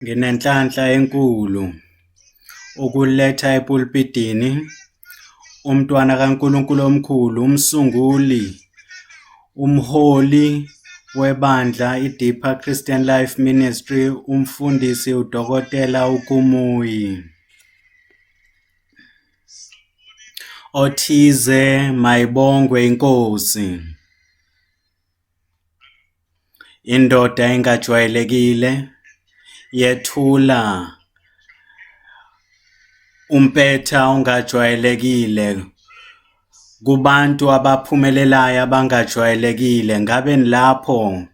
Nginenhlanhla enkulu ukuletha epulpitini umntwana kaNkulunkulu omkhulu, umsunguli, umholi webandla iDeeper Christian Life Ministry, umfundisi uDokotela uKumuyi. Othize mayibongwe iNkosi. Indoda engajwayelekile yethula umpetha ongajwayelekile kubantu abaphumelelayo abangajwayelekile. Ngabe nilapho?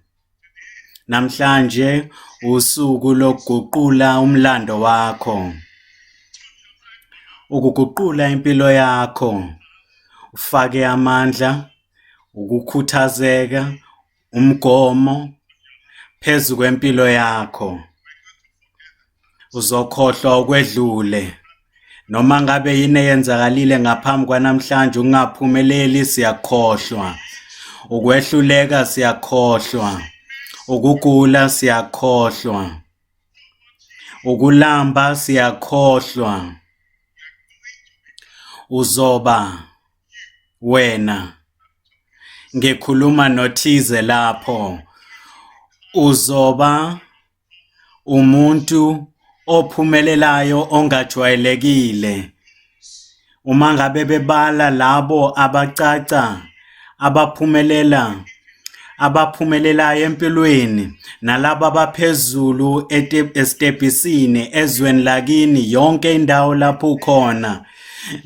Namhlanje usuku lokuguqula umlando wakho. Ukuguqula impilo yakho, ufake amandla, ukukhuthazeka, umgomo phezu kwempilo yakho. Uzokhohlwa okwedlule. Noma ngabe yini eyenzakalile ngaphambi kwanamhlanje ukungaphumeleli siyakhohlwa. Ukwehluleka siyakhohlwa. Ukugula siyakhohlwa. Ukulamba siyakhohlwa. Uzoba wena ngikhuluma nothize lapho uzoba umuntu ophumelelayo ongajwayelekile uma ngabe bebala labo abacaca abaphumelela abaphumelelayo empilweni nalabo abaphezulu esitebhisini ezweni lakini yonke indawo lapho ukhona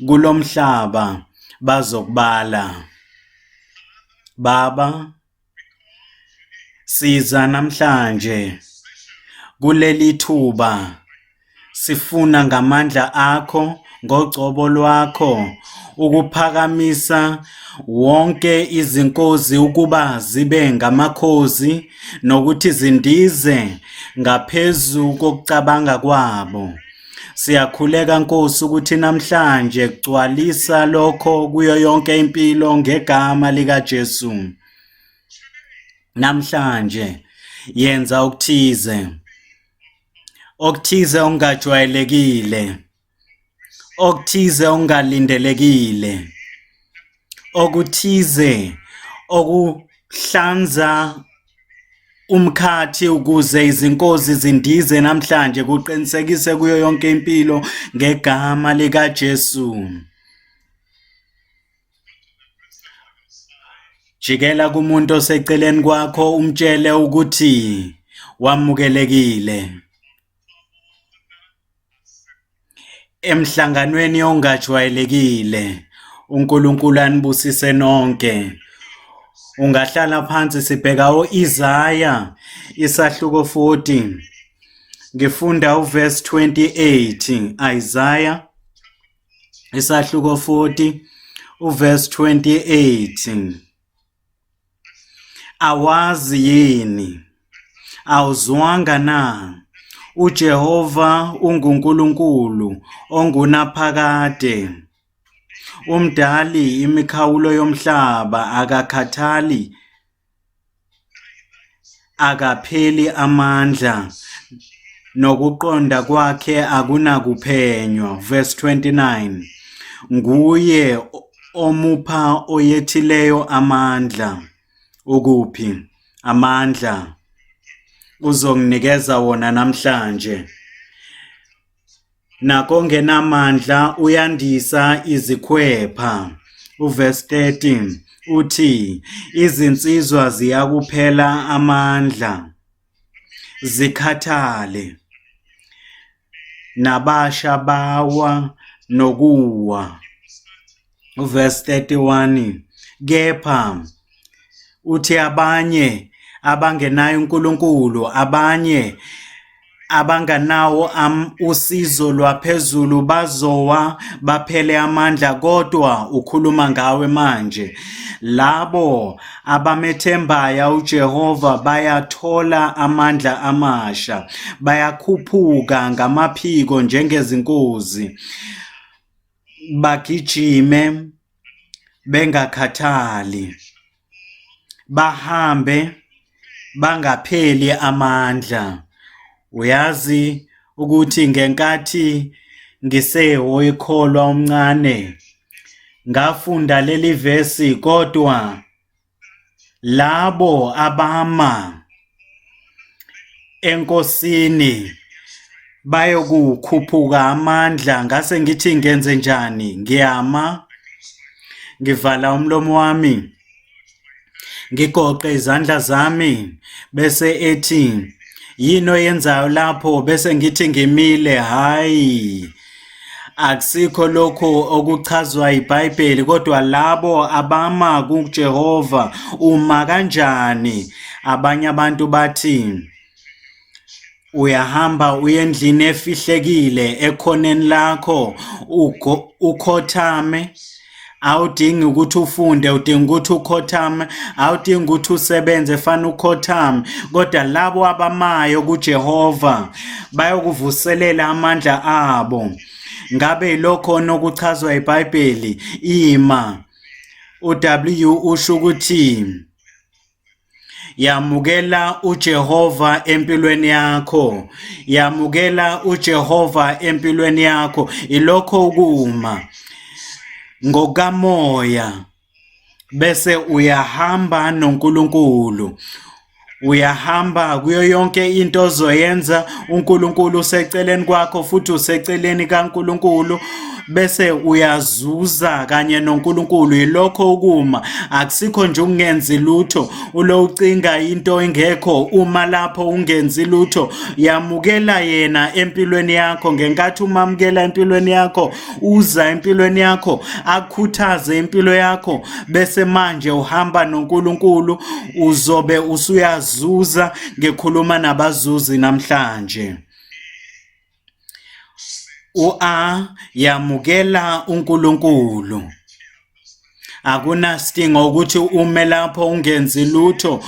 kulomhlaba bazokubala. Baba, siza namhlanje kuleli thuba sifuna ngamandla akho ngogcobo lwakho ukuphakamisa wonke izinkozi ukuba zibe ngamakhozi nokuthi zindize ngaphezu kokucabanga kwabo. Siyakhuleka Nkosi ukuthi namhlanje gcwalisa lokho kuyo yonke impilo ngegama likaJesu. Namhlanje yenza okuthize okuthize okungajwayelekile okuthize okungalindelekile okuthize okuhlanza umkhathi ukuze izinkozi zindize namhlanje kuqinisekise kuyo yonke impilo ngegama likaJesu. Jikela kumuntu oseceleni kwakho umtshele ukuthi wamukelekile. Emhlanganweni ongajwayelekile. UNkulunkulu anibusise nonke. Ungahlala phansi sibheka u-Isaya isahluko 40. Ngifunda uverse 28, Isaya isahluko 40 uverse 28. Awazi yini? Awuzwanga na? UJehova unguNkulunkulu ongunaphakade. Umdali imikhawulo yomhlaba akakhathali akapheli amandla nokuqonda kwakhe akunakuphenywa. Verse 29. Nguye omupha oyethileyo amandla. Ukuphi? Amandla. Uzonginikeza wona namhlanje. Nakongenamandla uyandisa izikhwepha. Uverse 30 uthi izinsizwa ziyakuphela amandla zikhathale nabasha bawa nokuwa. Uverse 31 kepha uthi abanye abangenayo uNkulunkulu abanye abanganawo usizo lwaphezulu bazowa baphele amandla kodwa ukhuluma ngawe manje labo abamethembayo uJehova bayathola amandla amasha bayakhuphuka ngamaphiko njengezinkozi bagijime bengakhathali, bahambe bangapheli amandla. Uyazi ukuthi ngenkathi ngisewoyikholwa omncane ngafunda leli vesi kodwa labo abama enkosini bayokukhuphuka amandla ngase ngithi ngenze njani ngiyama ngivala umlomo wami ngigoqe izandla zami bese ethi yini oyenzayo lapho bese ngithi ngimile hayi akusikho lokho okuchazwa iBhayibheli kodwa labo abama kuJehova uma kanjani abanye abantu bathi Uyahamba uye endlini efihlekile ekhoneni lakho ukhothame awudingi ukuthi ufunde udinga ukuthi ukhothame awudingi ukuthi usebenze fana ukhothame kodwa labo abamayo kuJehova bayokuvuselela amandla abo ngabe yilokho nokuchazwa iBhayibheli ima uW usho ukuthi Yamukela uJehova empilweni yakho. Yamukela uJehova empilweni yakho. Ilokho ukuma ngokamoya bese uyahamba noNkulunkulu. Uyahamba kuyo yonke into ozoyenza uNkulunkulu useceleni kwakho futhi useceleni kaNkulunkulu bese uyazuza kanye noNkulunkulu yilokho ukuma akusikho nje ukungenzi lutho ulo ucinga into engekho uma lapho ungenzi lutho yamukela yena empilweni yakho ngenkathi umamukela empilweni yakho uza empilweni yakho akhuthaze impilo yakho bese manje uhamba noNkulunkulu uzobe usuyazuza ngikhuluma nabazuzi namhlanje U-A yamukela uNkulunkulu. Akunasidingo ukuthi ume lapho ungenzi lutho.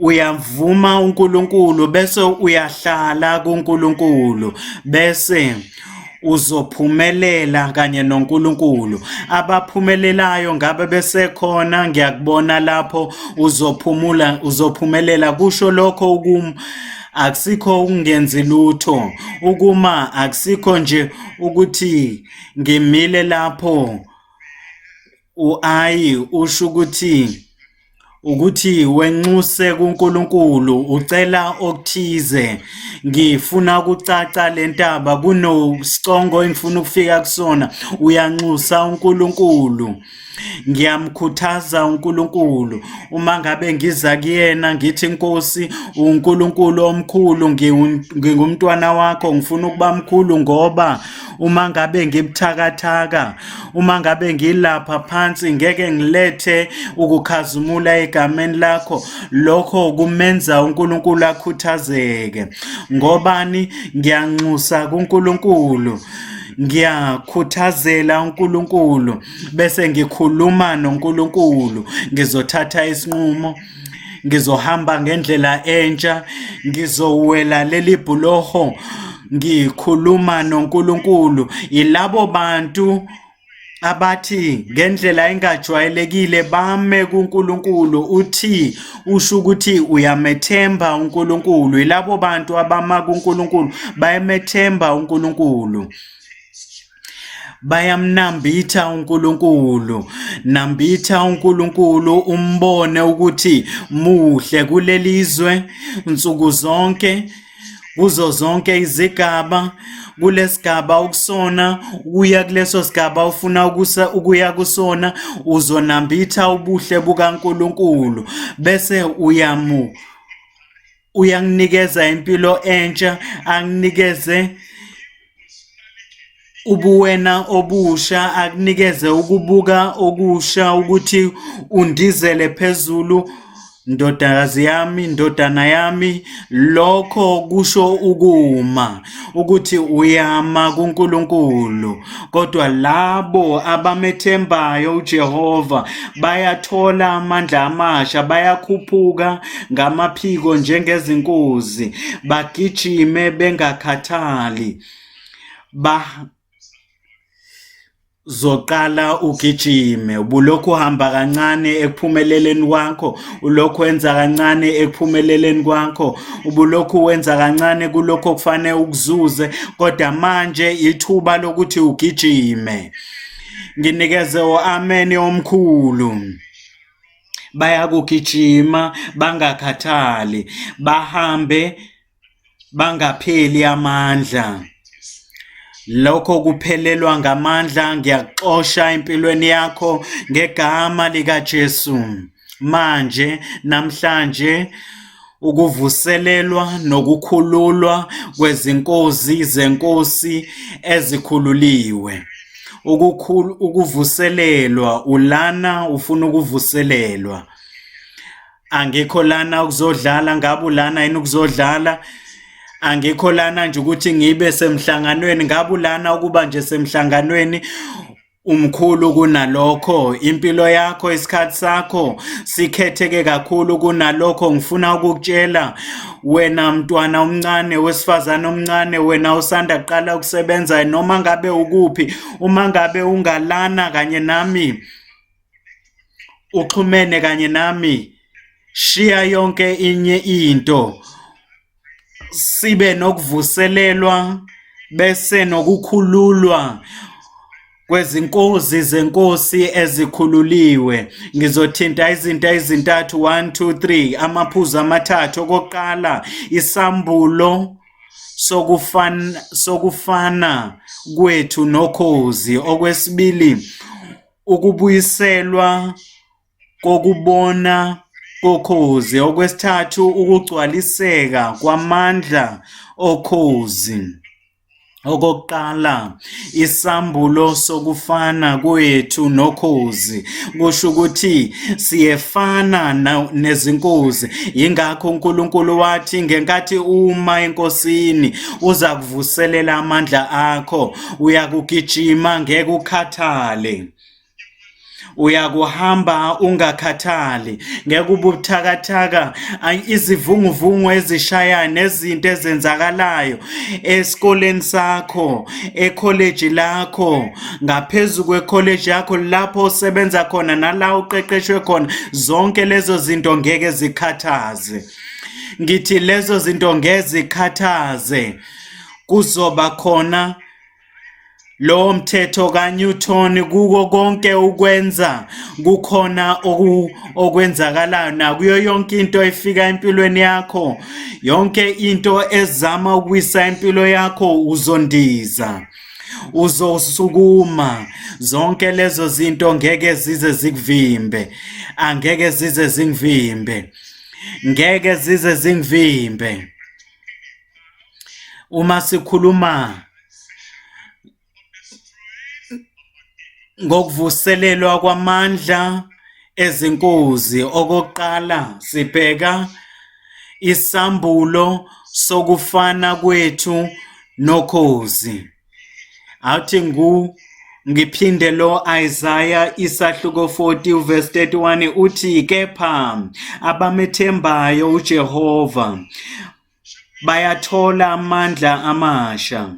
Uyavuma uNkulunkulu bese uyahlala kuNkulunkulu bese uzophumelela kanye noNkulunkulu. Abaphumelelayo ngabe besekhona ngiyakubona lapho uzophumula uzophumelela kusho lokho ukum akusikho ukungenzi lutho ukuma akusikho nje ukuthi ngimile lapho uayi usho ukuthi ukuthi wenxuse kuNkulunkulu ucela okuthize ngifuna ukucaca lentaba kunosicongo engifuna ukufika kusona uyanxusa uNkulunkulu Ngiyamkhuthaza uNkulunkulu uma ngabe ngiza kuyena ngithi Nkosi uNkulunkulu omkhulu ngingumntwana wakho ngifuna ukuba mkhulu ngoba uma ngabe ngibuthakathaka uma ngabe ngilapha phansi ngeke ngilethe ukukhazimula egameni lakho lokho kumenza uNkulunkulu akhuthazeke ngobani ngiyanxusa kuNkulunkulu ngiyakhuthazela uNkulunkulu bese ngikhuluma noNkulunkulu ngizothatha isinqumo ngizohamba ngendlela entsha ngizowela leli bhuloho ngikhuluma noNkulunkulu yilabo bantu abathi ngendlela engajwayelekile bame kuNkulunkulu uthi usho ukuthi uyamethemba uNkulunkulu yilabo bantu abama kuNkulunkulu bayamethemba uNkulunkulu bayamnambitha uNkulunkulu nambitha uNkulunkulu umbone ukuthi muhle kulelizwe nsuku zonke kuzo zonke izigaba kulesigaba ukusona uya kuleso sigaba ufuna ukuya kusona uzonambitha ubuhle bukaNkulunkulu bese uyamu uyanginikeza impilo entsha anginikeze ubuwena obusha akunikeze ukubuka okusha ukuthi undizele phezulu ndodakazi yami ndodana yami lokho kusho ukuma ukuthi uyama kuNkulunkulu kodwa labo abamethembayo uJehova bayathola amandla amasha bayakhuphuka ngamaphiko njengezinkuzi bagijime bengakhathali ba Uzoqala ugijime, ubulokhu uhamba kancane ekuphumeleleni kwakho, ulokhu wenza kancane ekuphumeleleni kwakho, ubulokhu wenza kancane kulokho okufanele ukuzuze, kodwa manje ithuba lokuthi ugijime. Nginikeze u-ameni omkhulu. Bayakugijima bangakhathali, bahambe bangapheli amandla. Lokho kuphelelwa ngamandla ngiyakuxosha empilweni yakho ngegama likaJesu. Manje namhlanje ukuvuselelwa nokukhululwa kwezinkozi zenkosi ezikhululiwe. Ukukhulu ukuvuselelwa ulana ufuna ukuvuselelwa. Angikho lana ukuzodlala, ngabe ulana yini ukuzodlala? Angikho lana nje ukuthi ngibe semhlanganweni, ngabe ulana ukuba nje semhlanganweni? Umkhulu kunalokho, impilo yakho, isikhathi sakho sikhetheke kakhulu kunalokho. Ngifuna ukukutshela wena mntwana omncane, wesifazane omncane, wena usanda kuqala ukusebenza, noma ngabe ukuphi, uma ngabe ungalana kanye nami, uxhumene kanye nami, shiya yonke inye into, sibe nokuvuselelwa bese nokukhululwa kwezinkozi zenkosi ezikhululiwe. Ngizothinta izinto ezintathu, 1 2 3, amaphuzu amathathu. Okokuqala, isambulo sokufana kwethu nokhozi. Okwesibili, ukubuyiselwa kokubona kokhozi. Okwesithathu, ukugcwaliseka kwamandla okhozi. Okokuqala, isambulo sokufana kwethu nokhozi kusho ukuthi siyefana nezinkozi. Yingakho uNkulunkulu wathi ngenkathi uma enkosini uza kuvuselela amandla akho, uyakugijima ngeke ukhathale. Uyakuhamba ungakhathali, ngeke ube ubuthakathaka. Izivunguvungu ezishayayo nezinto ezenzakalayo esikoleni sakho, ekholeji lakho, ngaphezu kwekholeji yakho, lapho osebenza khona nala uqeqeshwe khona, zonke lezo zinto ngeke zikhathaze. Ngithi lezo zinto ngeke zikhathaze. Kuzoba khona lowo mthetho kaNewton kuko konke ukwenza, kukhona okwenzakalayo nakuyo yonke into efika empilweni yakho, yonke into ezama ukuwisa impilo yakho, uzondiza, uzosukuma. Zonke lezo zinto ngeke zize zikuvimbe, angeke zize zingivimbe, ngeke zize zingivimbe. Uma sikhuluma ngokuvuselelwa kwamandla ezinkozi, okokuqala sibheka isambulo sokufana kwethu nokhozi. Awuthi ngu ngiphinde lo Isaiah isahluko 40 verse 31 uthi, kepha abamethembayo uJehova bayathola amandla amasha,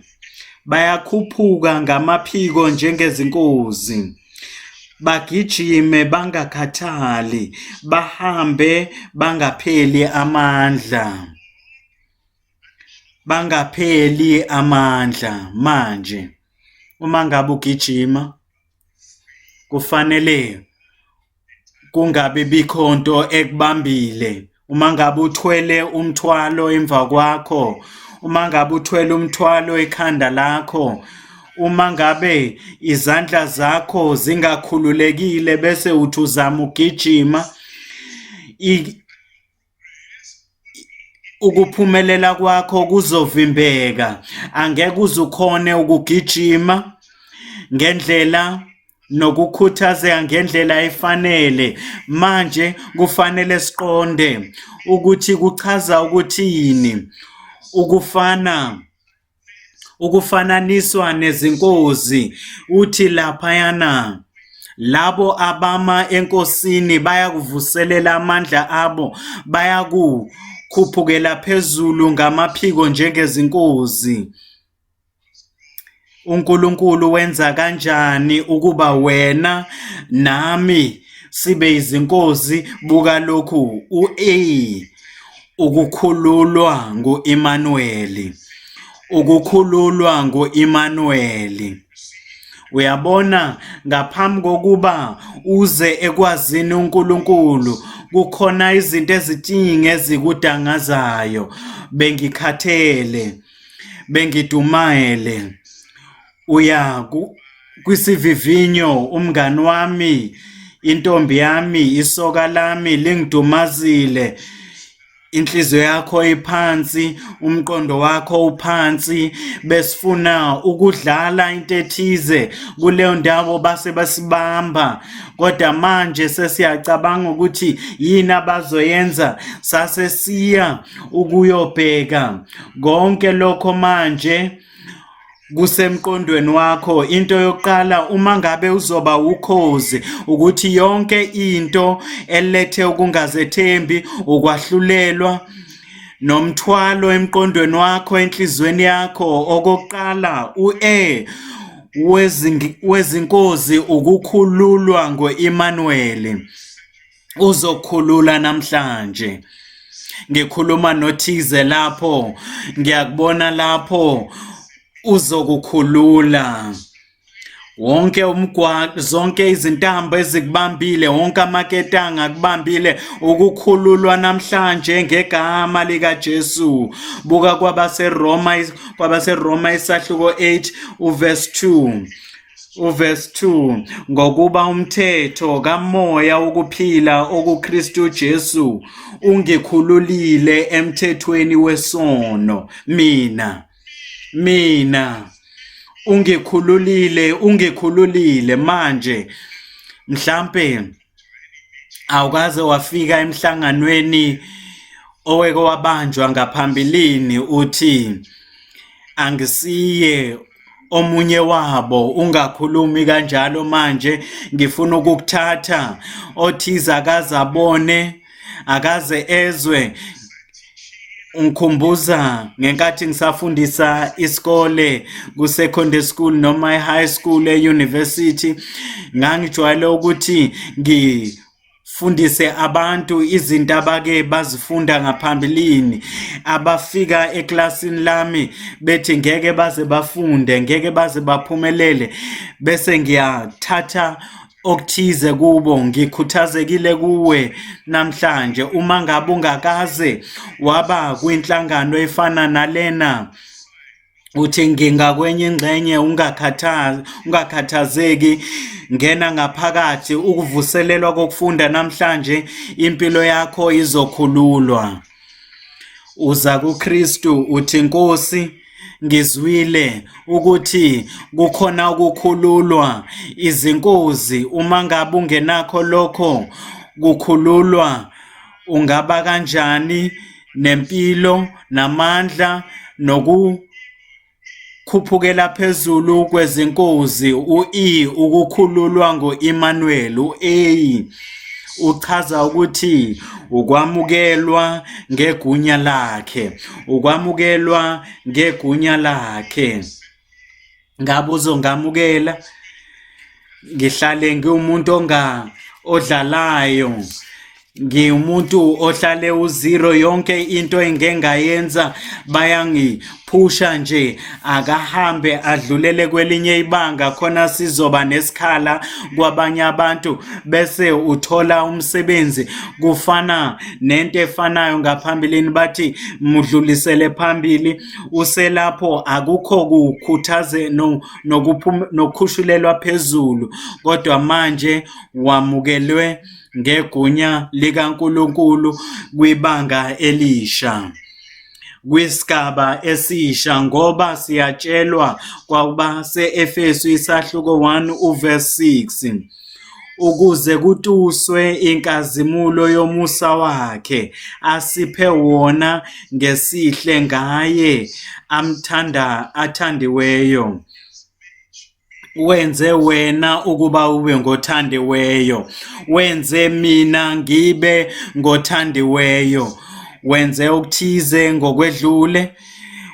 bayakhuphuka ngamaphiko njengezinkozi, bagijime bangakhathali, bahambe bangapheli amandla, bangapheli amandla. Manje uma ngabe ugijima kufanele kungabi bikho nto ekubambile. Uma ngabe uthwele umthwalo emva kwakho, uma ngabe uthwele umthwalo ekhanda lakho, uma ngabe izandla zakho zingakhululekile bese uthi uzama ugijima, ukuphumelela kwakho kuzovimbeka, angeke uze ukhone ukugijima ngendlela nokukhuthazeka ngendlela efanele. Manje kufanele siqonde ukuthi kuchaza ukuthini ukufana, ukufananiswa nezinkozi. Uthi laphayana, labo abama enkosini bayakuvuselela amandla abo, bayakukhuphukela phezulu ngamaphiko njengezinkozi. uNkulunkulu wenza kanjani ukuba wena nami sibe izinkozi? Buka lokhu, u-A, ukukhululwa ngu-Emmanuel, ukukhululwa ngu-Emmanuel. Uyabona, ngaphambi kokuba uze ekwazini uNkulunkulu, kukhona izinto eziningi ezikudangazayo. Bengikhathele, bengidumele. Uya kwisivivinyo, umngani wami, intombi yami, isoka lami lingidumazile. Inhliziyo yakho iphansi, umqondo wakho uphansi, besifuna ukudlala into ethize kuleyo ndawo base basibamba, kodwa manje sesiyacabanga ukuthi yini abazoyenza, sase siya ukuyobheka konke lokho manje kusemqondweni wakho. Into yokuqala uma ngabe uzoba ukhozi, ukuthi yonke into elethe ukungazethembi, ukwahlulelwa nomthwalo emqondweni wakho, enhlizweni yakho, okokuqala u-E wezinkozi ukukhululwa ngo-Emmanuel. Uzokhulula namhlanje. Ngikhuluma nothize lapho, ngiyakubona lapho, uzokukhulula. Wonke umgwaqo, zonke izintambo ezikubambile, wonke amaketanga akubambile, ukukhululwa namhlanje ngegama likaJesu. Buka kwabaseRoma, kwabaseRoma isahluko 8 uverse 2. Uverse 2, ngokuba umthetho kamoya wokuphila okuKristu Jesu ungikhululile emthethweni wesono. Mina ungikhululile, ungikhululile. Manje mhlampe awukaze wafika emhlanganweni oweke wabanjwa ngaphambilini, uthi angisiye omunye wabo. Ungakhulumi kanjalo manje, ngifuna ukukuthatha othize akaze abone, akaze ezwe. Ngikhumbuza ngenkathi ngisafundisa isikole ku-secondary school noma e-high school, e-university, ngangijwayele ukuthi ngifundise abantu izinto abake bazifunda ngaphambilini. Abafika eklasini lami bethi ngeke baze bafunde, ngeke baze baphumelele, bese ngiyathatha okuthize kubo. Ngikhuthazekile kuwe namhlanje, uma ngabe ungakaze waba kwinhlangano efana nalena, uthi ngingakwenye ingxenye, ungakhathazeki, ngena ngaphakathi. Ukuvuselelwa kokufunda namhlanje, impilo yakho izokhululwa. Uza kuKristu, uthi Nkosi, ngizwile ukuthi kukhona ukukhululwa izinkozi. Uma ngabe ungenakho lokho kukhululwa, ungaba kanjani nempilo namandla nokukhuphukela phezulu kwezinkozi? U-E, ukukhululwa ngo-Emmanuel. U-A uchaza ukuthi ukwamukelwa ngegunya lakhe, ukwamukelwa ngegunya lakhe. Ngabe uzongamukela? Ngihlale ngiwumuntu odlalayo, ngiwumuntu ohlale uzero, yonke into engike ngayenza bayangiphusha nje, akahambe adlulele kwelinye ibanga khona sizoba nesikhala kwabanye abantu, bese uthola umsebenzi. Kufana nento efanayo ngaphambilini, bathi mudlulisele phambili, uselapho, akukho kukhuthaze nokukhushulelwa phezulu, kodwa manje wamukelwe ngegunya likaNkulunkulu kwibanga elisha, kwisigaba esisha, ngoba siyatshelwa kwabase-Efesu isahluko 1 uverse 6, ukuze kutuswe inkazimulo yomusa wakhe asiphe wona ngesihle ngaye amthanda athandiweyo. Wenze wena ukuba ube ngothandiweyo, wenze mina ngibe ngothandiweyo. Wenze okuthize ngokwedlule,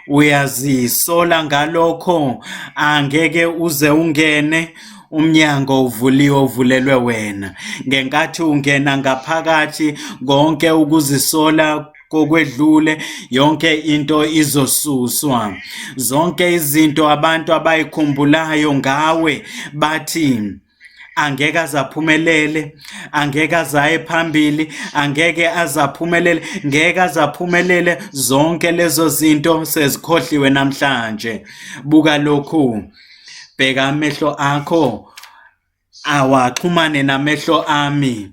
Uyazisola ngalokho, angeke uze ungene, umnyango uvuliwe uvulelwe wena. Ngenkathi ungena ngaphakathi, konke ukuzisola kokwedlule, yonke into izosuswa. Zonke izinto abantu abayikhumbulayo ngawe bathi angeke azaphumelele, angeke azaye phambili, angeke azaphumelele, ngeke azaphumelele, zonke lezo zinto sezikhohliwe namhlanje. Buka lokhu, bheka amehlo akho awaxhumane namehlo ami.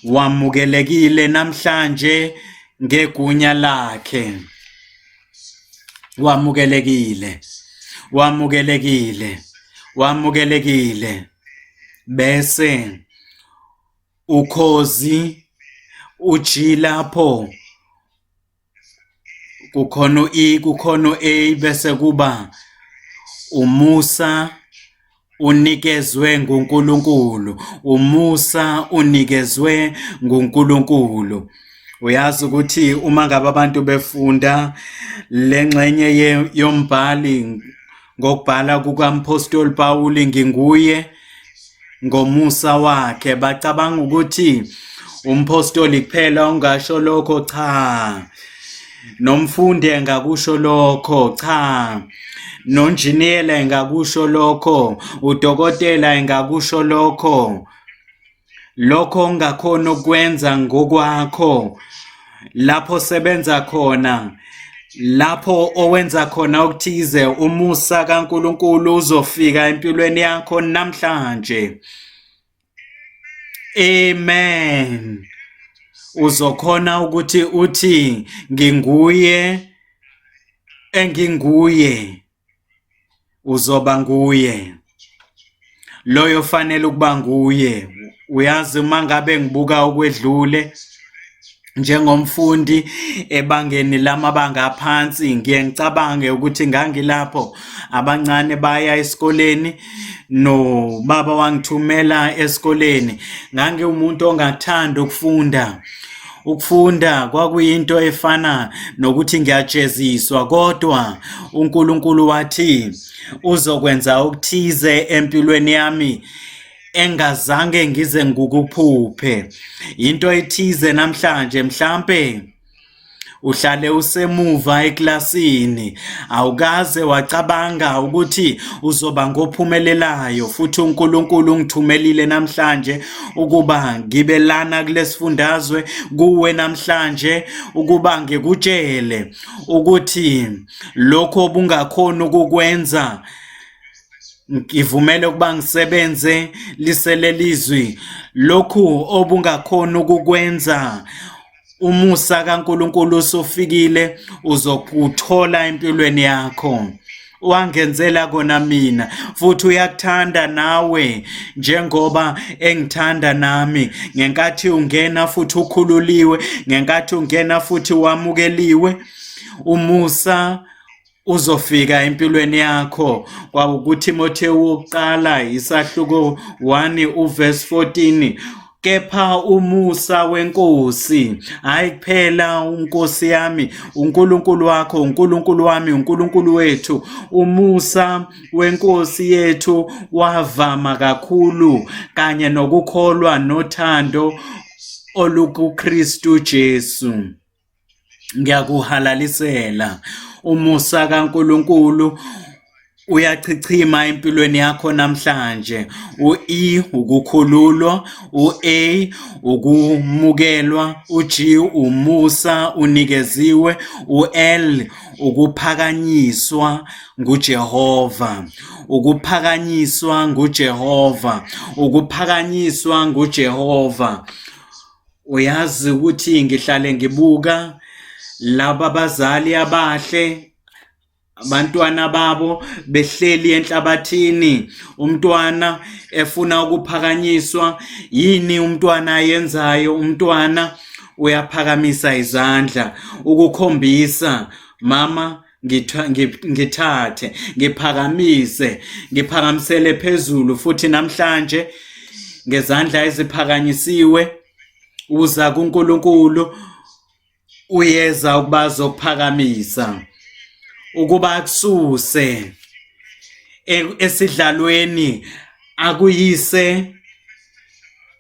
Wamukelekile namhlanje ngegunya lakhe. Wamukelekile, wamukelekile, wamukelekile. Bese ukhozi uG lapho kukhona u-E, kukhona u-A, bese kuba umusa unikezwe nguNkulunkulu. Umusa unikezwe nguNkulunkulu. Uyazi ukuthi uma ngabe abantu befunda le ngxenye yombhali ngokubhala kukaMphostoli Pawuli, nginguye ngomusa wakhe, bacabanga ukuthi umphostoli kuphela ongasho lokho. Cha, nomfundi engakusho lokho. Cha, nonjiniyela engakusho lokho, udokotela engakusho lokho. Lokho ongakhona ukwenza ngokwakho, lapho sebenza khona, lapho owenza khona okuthize, umusa kaNkulunkulu uzofika empilweni yakho namhlanje. Amen. Uzokhona ukuthi uthi nginguye enginguye, uzoba nguye loyo fanele ukuba nguye. Uyazi, uma ngabe ngibuka okwedlule njengomfundi ebangeni lamabanga aphansi, ngiye ngicabange ukuthi ngangilapho abancane baya esikoleni, nobaba wangithumela esikoleni. Ngangiwumuntu ongathandi ukufunda. Ukufunda kwakuyinto efana nokuthi ngiyajeziswa, kodwa uNkulunkulu wathi uzokwenza okuthize empilweni yami engazange ngize ngikuphuphe. Into ethize namhlanje, mhlampe uhlale usemuva eklasini, awukaze wacabanga ukuthi uzoba ngophumelelayo, futhi uNkulunkulu ungithumelile namhlanje ukuba ngibe lana kulesifundazwe kuwe namhlanje ukuba ngikutshele ukuthi lokho obungakhona ukukwenza, ngivumele ukuba ngisebenze lisele lizwi, lokhu obungakhona ukukwenza, umusa kaNkulunkulu usufikile, uzokuthola empilweni yakho. Wangenzela kona mina, futhi uyakuthanda nawe njengoba engithanda nami. Ngenkathi ungena futhi ukhululiwe, ngenkathi ungena futhi wamukeliwe, umusa uzofika empilweni yakho. KwakuTimothewu wokuqala isahluko 1 uverse 14, kepha umusa wenkosi, hayi kuphela unkosi yami, uNkulunkulu wakho, uNkulunkulu wami, uNkulunkulu wethu, umusa wenkosi yethu wavama kakhulu kanye nokukholwa nothando olukuKristu Jesu. Ngiyakuhalalisela umusa kaNkulunkulu uyachichima empilweni yakho namhlanje. U-E ukukhululwa, u-A ukumukelwa, u-G umusa unikeziwe, u-L ukuphakanyiswa nguJehova, ukuphakanyiswa nguJehova, ukuphakanyiswa nguJehova. Uyazi ukuthi ngihlale ngibuka laba bazali abahle, abantwana babo behleli enhlabathini, umntwana efuna ukuphakanyiswa. Yini umntwana ayenzayo? Umntwana uyaphakamisa izandla ukukhombisa, mama ngithathe, ngiphakamise, ngiphakamisele phezulu. Futhi namhlanje ngezandla eziphakanyisiwe uza kuNkulunkulu, uyeza ukuba azokuphakamisa. ukuba akususe esidlalweni akuyise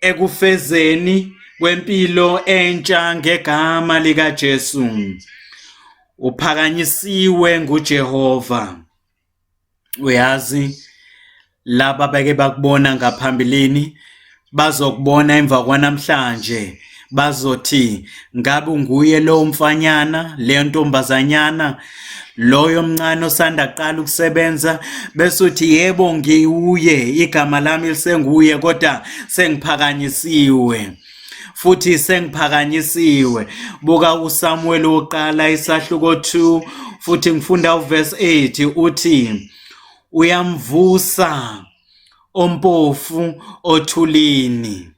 ekufezeni kwempilo entsha ngegama likaJesu. Uphakanyisiwe nguJehova. Uyazi, laba beke bakubona ngaphambilini bazokubona emva kwanamhlanje, bazothi ngabe unguye lowo mfanyana, leyo ntombazanyana, loyo mncane osanda kuqala ukusebenza, bese uthi yebo ngiwuye, igama lami lisenguye, kodwa sengiphakanyisiwe. Futhi sengiphakanyisiwe. Buka uSamuel wokuqala isahluko 2 futhi ngifunda uverse 8, uthi uyamvusa ompofu othulini,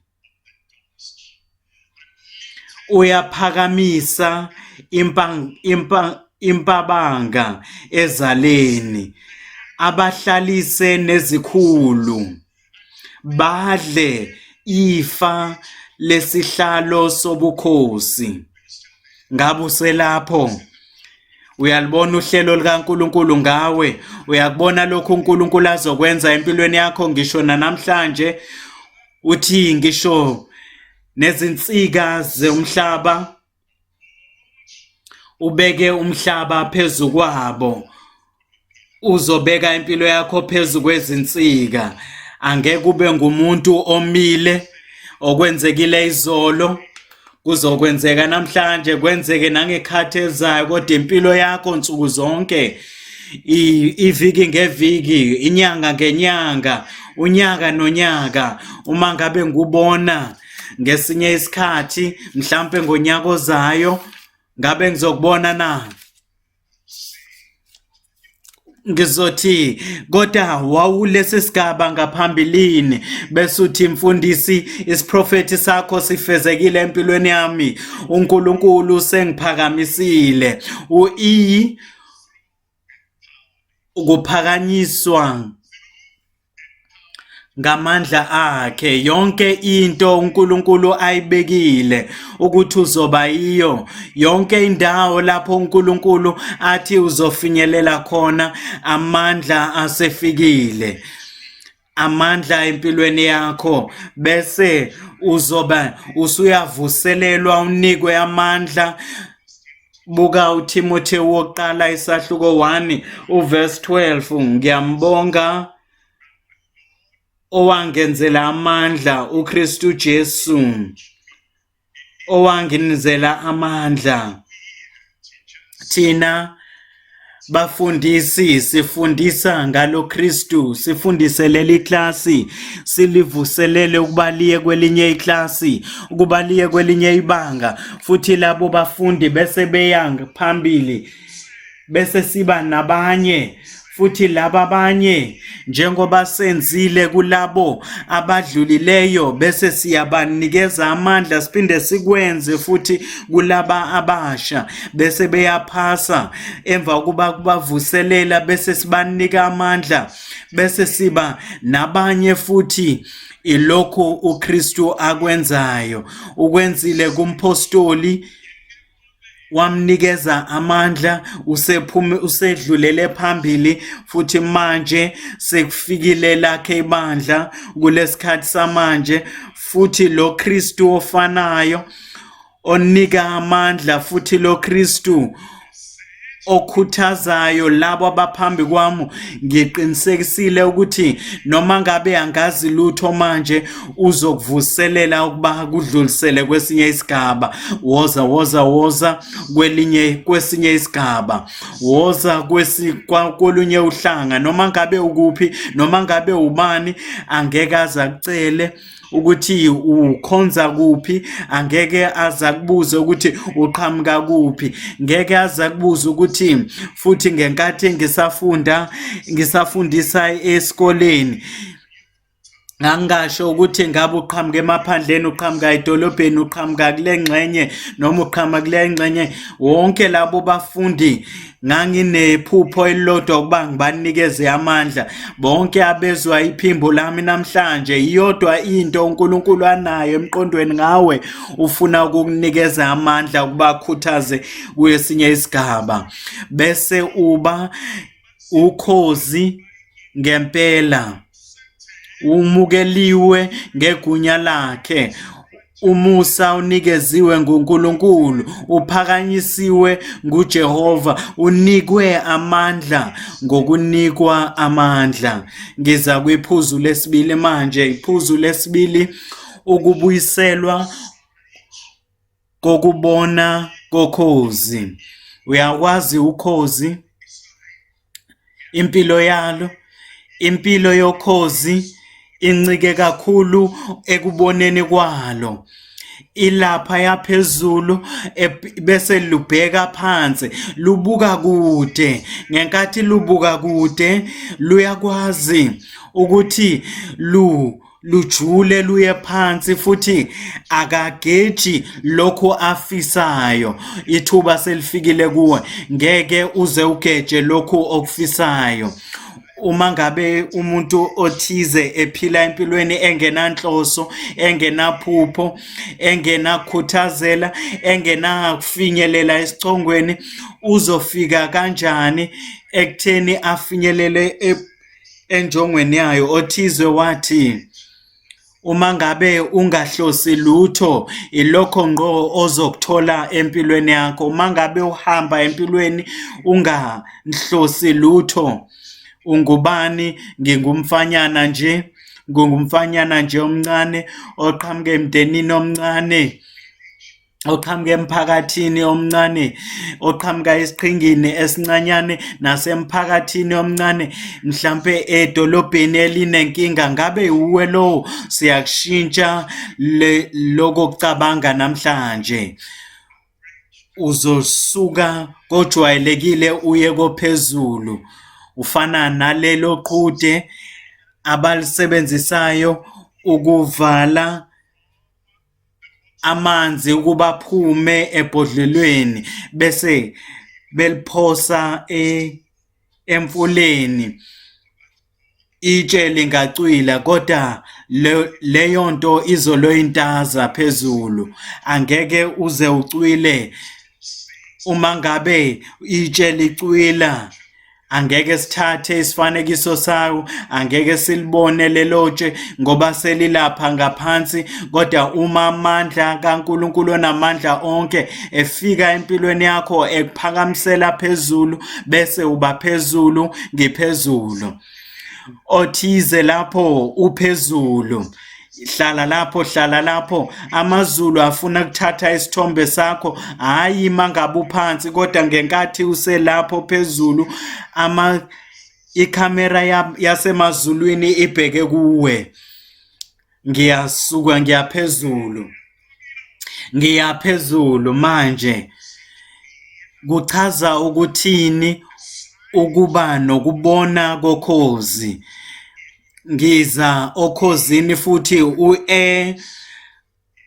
uyaphakamisa impabanga ezaleni, abahlalise nezikhulu, badle ifa lesihlalo sobukhosi. Ngabe uselapho? Uyalibona uhlelo likaNkulunkulu ngawe, uyakubona lokhu uNkulunkulu azokwenza empilweni yakho ngisho namhlanje. Uthi ngisho nezinsika zomhlaba, ubeke umhlaba phezu kwabo, uzobeka impilo yakho phezu kwezinsika. Angeke ube ngumuntu omile. Okwenzekile izolo kuzokwenzeka namhlanje, kwenzeke nangekhathi ezayo, kodwa impilo yakho nsuku zonke, iviki ngeviki, inyanga ngenyanga, unyaka nonyaka, uma ngabe ngubona ngesinye isikhathi mhlampe ngonyaka ozayo, ngabe ngizokubona na? Ngizothi kodwa wawulesi sigaba ngaphambilini, bese uthi mfundisi, isiprofethi sakho sifezekile empilweni yami, uNkulunkulu sengiphakamisile. U-E ukuphakanyiswa ngamandla akhe, yonke into uNkulunkulu ayibekile ukuthi uzoba yiyo, yonke indawo lapho uNkulunkulu athi uzofinyelela khona, amandla asefikile, amandla empilweni yakho, bese uzoba usuyavuselelwa, unikwe amandla. Buka uThimothewu wokuqala isahluko 1 uverse 12, ngiyambonga owangenzela amandla, uKristu Jesu owanginizela amandla. Thina bafundisi sifundisa ngalo Kristu, sifundise leli klasi, silivuselele ukuba liye kwelinye iklasi, ukuba liye kwelinye ibanga, futhi labo bafundi bese beya phambili, bese siba nabanye futhi laba abanye, njengoba senzile kulabo abadlulileyo, bese siyabanikeza amandla, siphinde sikwenze futhi kulaba abasha, bese beyaphasa. Emva kokuba kubavuselela, bese sibanika amandla, bese siba nabanye futhi. Ilokhu uKristu akwenzayo, ukwenzile kumpostoli, wamnikeza amandla, usephume, usedlulele phambili, futhi manje sekufikile lakhe ibandla kulesikhathi samanje, futhi lo Kristu ofanayo onika amandla, futhi lo Kristu okhuthazayo labo abaphambi kwami, ngiqinisekisile ukuthi noma ngabe angazi lutho manje, uzokuvuselela ukuba kudlulisele kwesinye isigaba. Woza, woza, woza kwelinye, kwesinye isigaba, woza kolunye uhlanga, noma ngabe ukuphi, noma ngabe ubani, angeke aze akucele ukuthi ukhonza kuphi, angeke aze akubuze ukuthi uqhamuka kuphi, ngeke aze akubuze ukuthi futhi ngenkathi ngisafunda, ngisafundisa esikoleni, ngangingasho ukuthi ngabe uqhamuka emaphandleni, uqhamuka edolobheni, uqhamuka kule ngxenye noma uqhamuka kule ngxenye. Wonke labo bafundi Nganginephupho elilodwa ukuba ngibanikeze amandla bonke abezwa iphimbo lami namhlanje. Iyodwa into uNkulunkulu anayo emqondweni ngawe, ufuna ukukunikeza amandla ukuba akhuthaze kwesinye isigaba, bese uba ukhozi ngempela, umukeliwe ngegunya lakhe. Umusa unikeziwe nguNkulunkulu, uphakanyisiwe nguJehova, unikwe amandla ngokunikwa amandla. Ngiza kwiphuzu lesibili manje. Iphuzu lesibili, ukubuyiselwa kokubona kokhozi. Uyakwazi ukhozi, impilo yalo, impilo yokhozi incike kakhulu ekuboneni kwalo. Ilapha yaphezulu bese lubheka phansi, lubuka kude. Ngenkathi lubuka kude, luyakwazi ukuthi lu lujule luye phansi futhi akageji lokhu afisayo. Ithuba selifikile kuwe, ngeke uze ugeje lokhu okufisayo. Uma ngabe umuntu othize ephila empilweni engenanhloso, engenaphupho, engenakukhuthazela, engenakufinyelela esicongweni, uzofika kanjani ekutheni afinyelele enjongweni yayo? Othize wathi, uma ngabe ungahlosi lutho, ilokho ngqo ozokuthola empilweni yakho. Uma ngabe uhamba empilweni ungahlosi lutho, ungubani? Ngingumfanyana nje, ngingumfanyana nje omncane oqhamuka emndenini omncane, oqhamuka emphakathini omncane, oqhamuka esiqhingini esincanyane nasemphakathini omncane, mhlampe edolobheni elinenkinga. Ngabe uwe lowo? Siyakushintsha lokho kucabanga namhlanje. Uzosuka kojwayelekile uye kophezulu, ufana nalelo qhude abalisebenzisayo ukuvala amanzi ukuba aphume ebhodlelweni bese beliphosa emfuleni. Itshe lingacwila kodwa leyo nto izoloyintaza phezulu, angeke uze ucwile. Uma ngabe itshe licwila, angeke sithathe isifanekiso sawo, angeke silibone lelo tshe ngoba selilapha ngaphansi. Kodwa uma amandla kaNkulunkulu onamandla onke efika empilweni yakho, ekuphakamisela phezulu, bese uba phezulu, ngiphezulu. Othize lapho uphezulu, hlala lapho, hlala lapho. Amazulu afuna ukuthatha isithombe sakho, hhayi mangabe uphansi, kodwa ngenkathi uselapho phezulu, ikhamera yasemazulwini ibheke kuwe. Ngiyasuka ngiyaphezulu, ngiyaphezulu manje. Kuchaza ukuthini ukuba nokubona kokhozi? Ngiza okhozini futhi u-e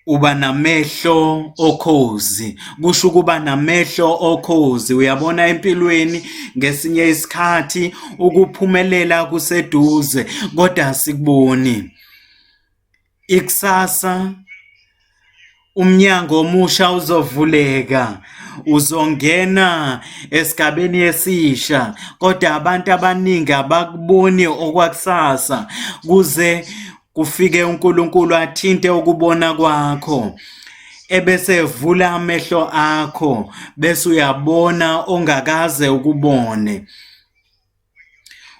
uba namehlo okhozi, kusho ukuba namehlo okhozi. Uyabona empilweni ngesinye isikhathi ukuphumelela kuseduze kodwa asikuboni. Ikusasa umnyango omusha uzovuleka, uzongena esigabeni esisha, kodwa abantu abaningi abakuboni okwakusasa kuze kufike uNkulunkulu athinte ukubona kwakho, ebese evula amehlo akho, bese uyabona ongakaze ukubone.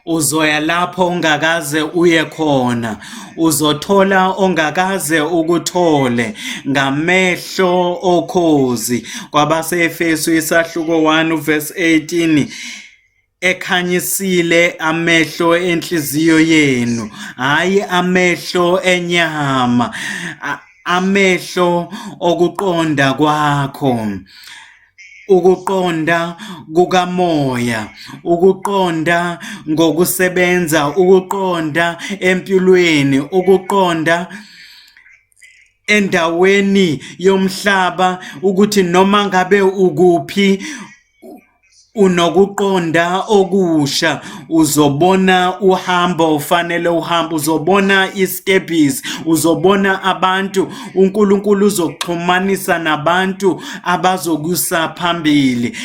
Uzoya lapho ongakaze uye khona, uzothola ongakaze ukuthole ngamehlo okhozi. Kwabase-Efesu isahluko 1 uverse 18, ekhanyisile amehlo enhliziyo yenu, hhayi amehlo enyama, amehlo okuqonda kwakho, ukuqonda kukamoya, ukuqonda ngokusebenza, ukuqonda empilweni, ukuqonda endaweni yomhlaba, ukuthi noma ngabe ukuphi. Unokuqonda okusha, uzobona uhambo ufanele uhambe, uzobona isitebhisi, uzobona abantu, uNkulunkulu uzokuxhumanisa nabantu abazokusa phambili.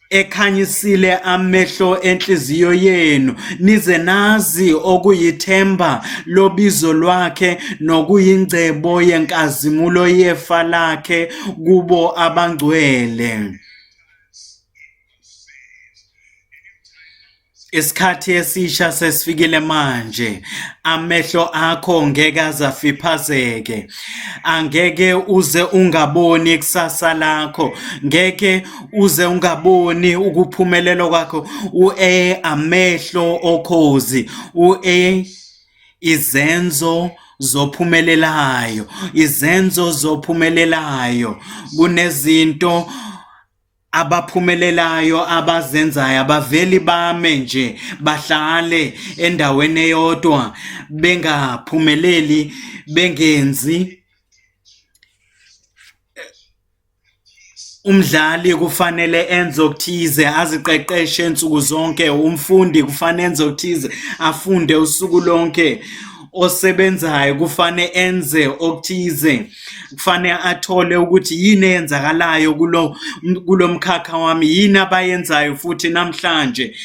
Ekhanyisile amehlo enhliziyo yenu nize nazi okuyithemba lobizo lwakhe nokuyingcebo yenkazimulo yefa lakhe kubo abangcwele. Isikhathi esisha sesifikile manje. Amehlo akho ngeke aze afiphazeke. Angeke uze ungaboni ikusasa lakho. Ngeke uze ungaboni ukuphumelela kwakho. U-A amehlo okhozi. U-A izenzo zophumelelayo. Izenzo zophumelelayo. Kunezinto abaphumelelayo abazenzayo abaveli bame nje bahlale endaweni eyodwa bengaphumeleli bengenzi. Umdlali kufanele enze okuthize aziqeqeshe nsuku zonke, umfundi kufanele enze okuthize afunde usuku lonke, osebenzayo kufanele enze okuthize. Kufanele athole ukuthi yini eyenzakalayo kulo kulo mkhakha wami, yini abayenzayo futhi namhlanje.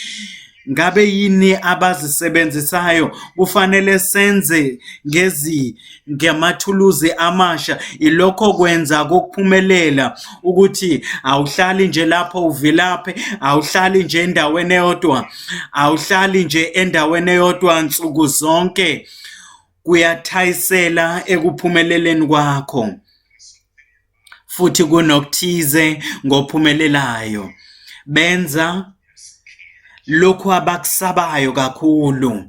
Ngabe yini abazisebenzisayo? Kufanele senze ngezi ngamathuluzi amasha. Ilokho kwenza kokuphumelela ukuthi awuhlali nje lapho uvilaphe, awuhlali nje endaweni eyodwa, awuhlali nje endaweni eyodwa nsuku zonke. Kuyathayisela ekuphumeleleni kwakho futhi kunokuthize ngophumelelayo. Benza lokhu abakusabayo kakhulu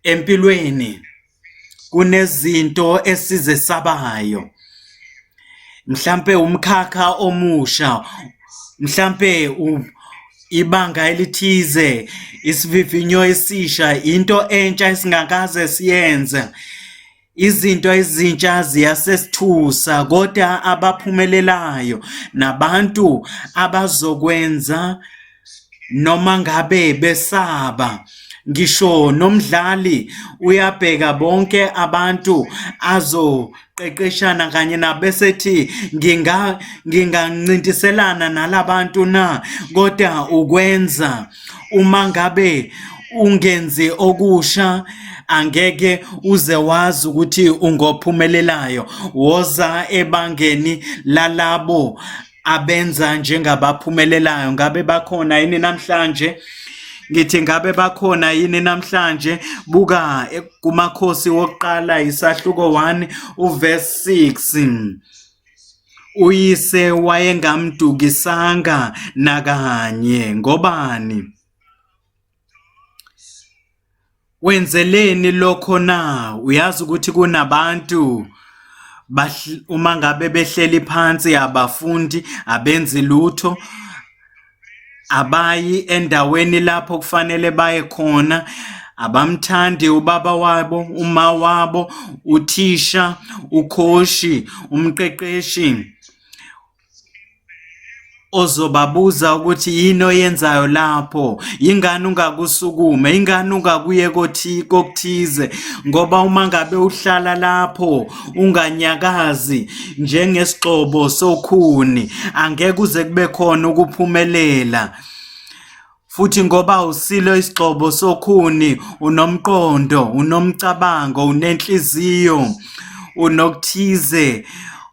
empilweni. Kunezinto esizesabayo, mhlampe umkhakha omusha, mhlampe ibanga elithize, isivivinyo esisha, into entsha esingakaze siyenze. Izinto ezintsha ziyasesithusa kodwa abaphumelelayo nabantu abazokwenza noma ngabe besaba. Ngisho nomdlali uyabheka bonke abantu azoqeqeshana kanye nabo bese ethi nginga ngingancintiselana nalabantu na, kodwa ukwenza uma ngabe ungenzi okusha angeke uze wazi ukuthi ungophumelelayo. Woza ebangeni lalabo abenza njengabaphumelelayo. Ngabe bakhona yini namhlanje? Ngithi ngabe bakhona yini namhlanje? Buka kuMakhosi wokuqala isahluko 1 uverse 6. Uyise wayengamdukisanga nakanye. Ngobani? Wenzeleni lokho na? Uyazi ukuthi kunabantu uma ngabe behleli phansi abafundi, abenzi lutho, abayi endaweni lapho kufanele baye khona, abamthandi ubaba wabo, uma wabo, uthisha, ukhoshi, umqeqeshi ozobabuza ukuthi yini oyenzayo lapho, yingani ungakusukume, yingani ungakuye kokuthize, ngoba uma ngabe uhlala lapho unganyakazi njengesigxobo sokhuni, angeke uze kube khona ukuphumelela. Futhi ngoba usilo isigxobo sokhuni, unomqondo, unomcabango, unenhliziyo, unokuthize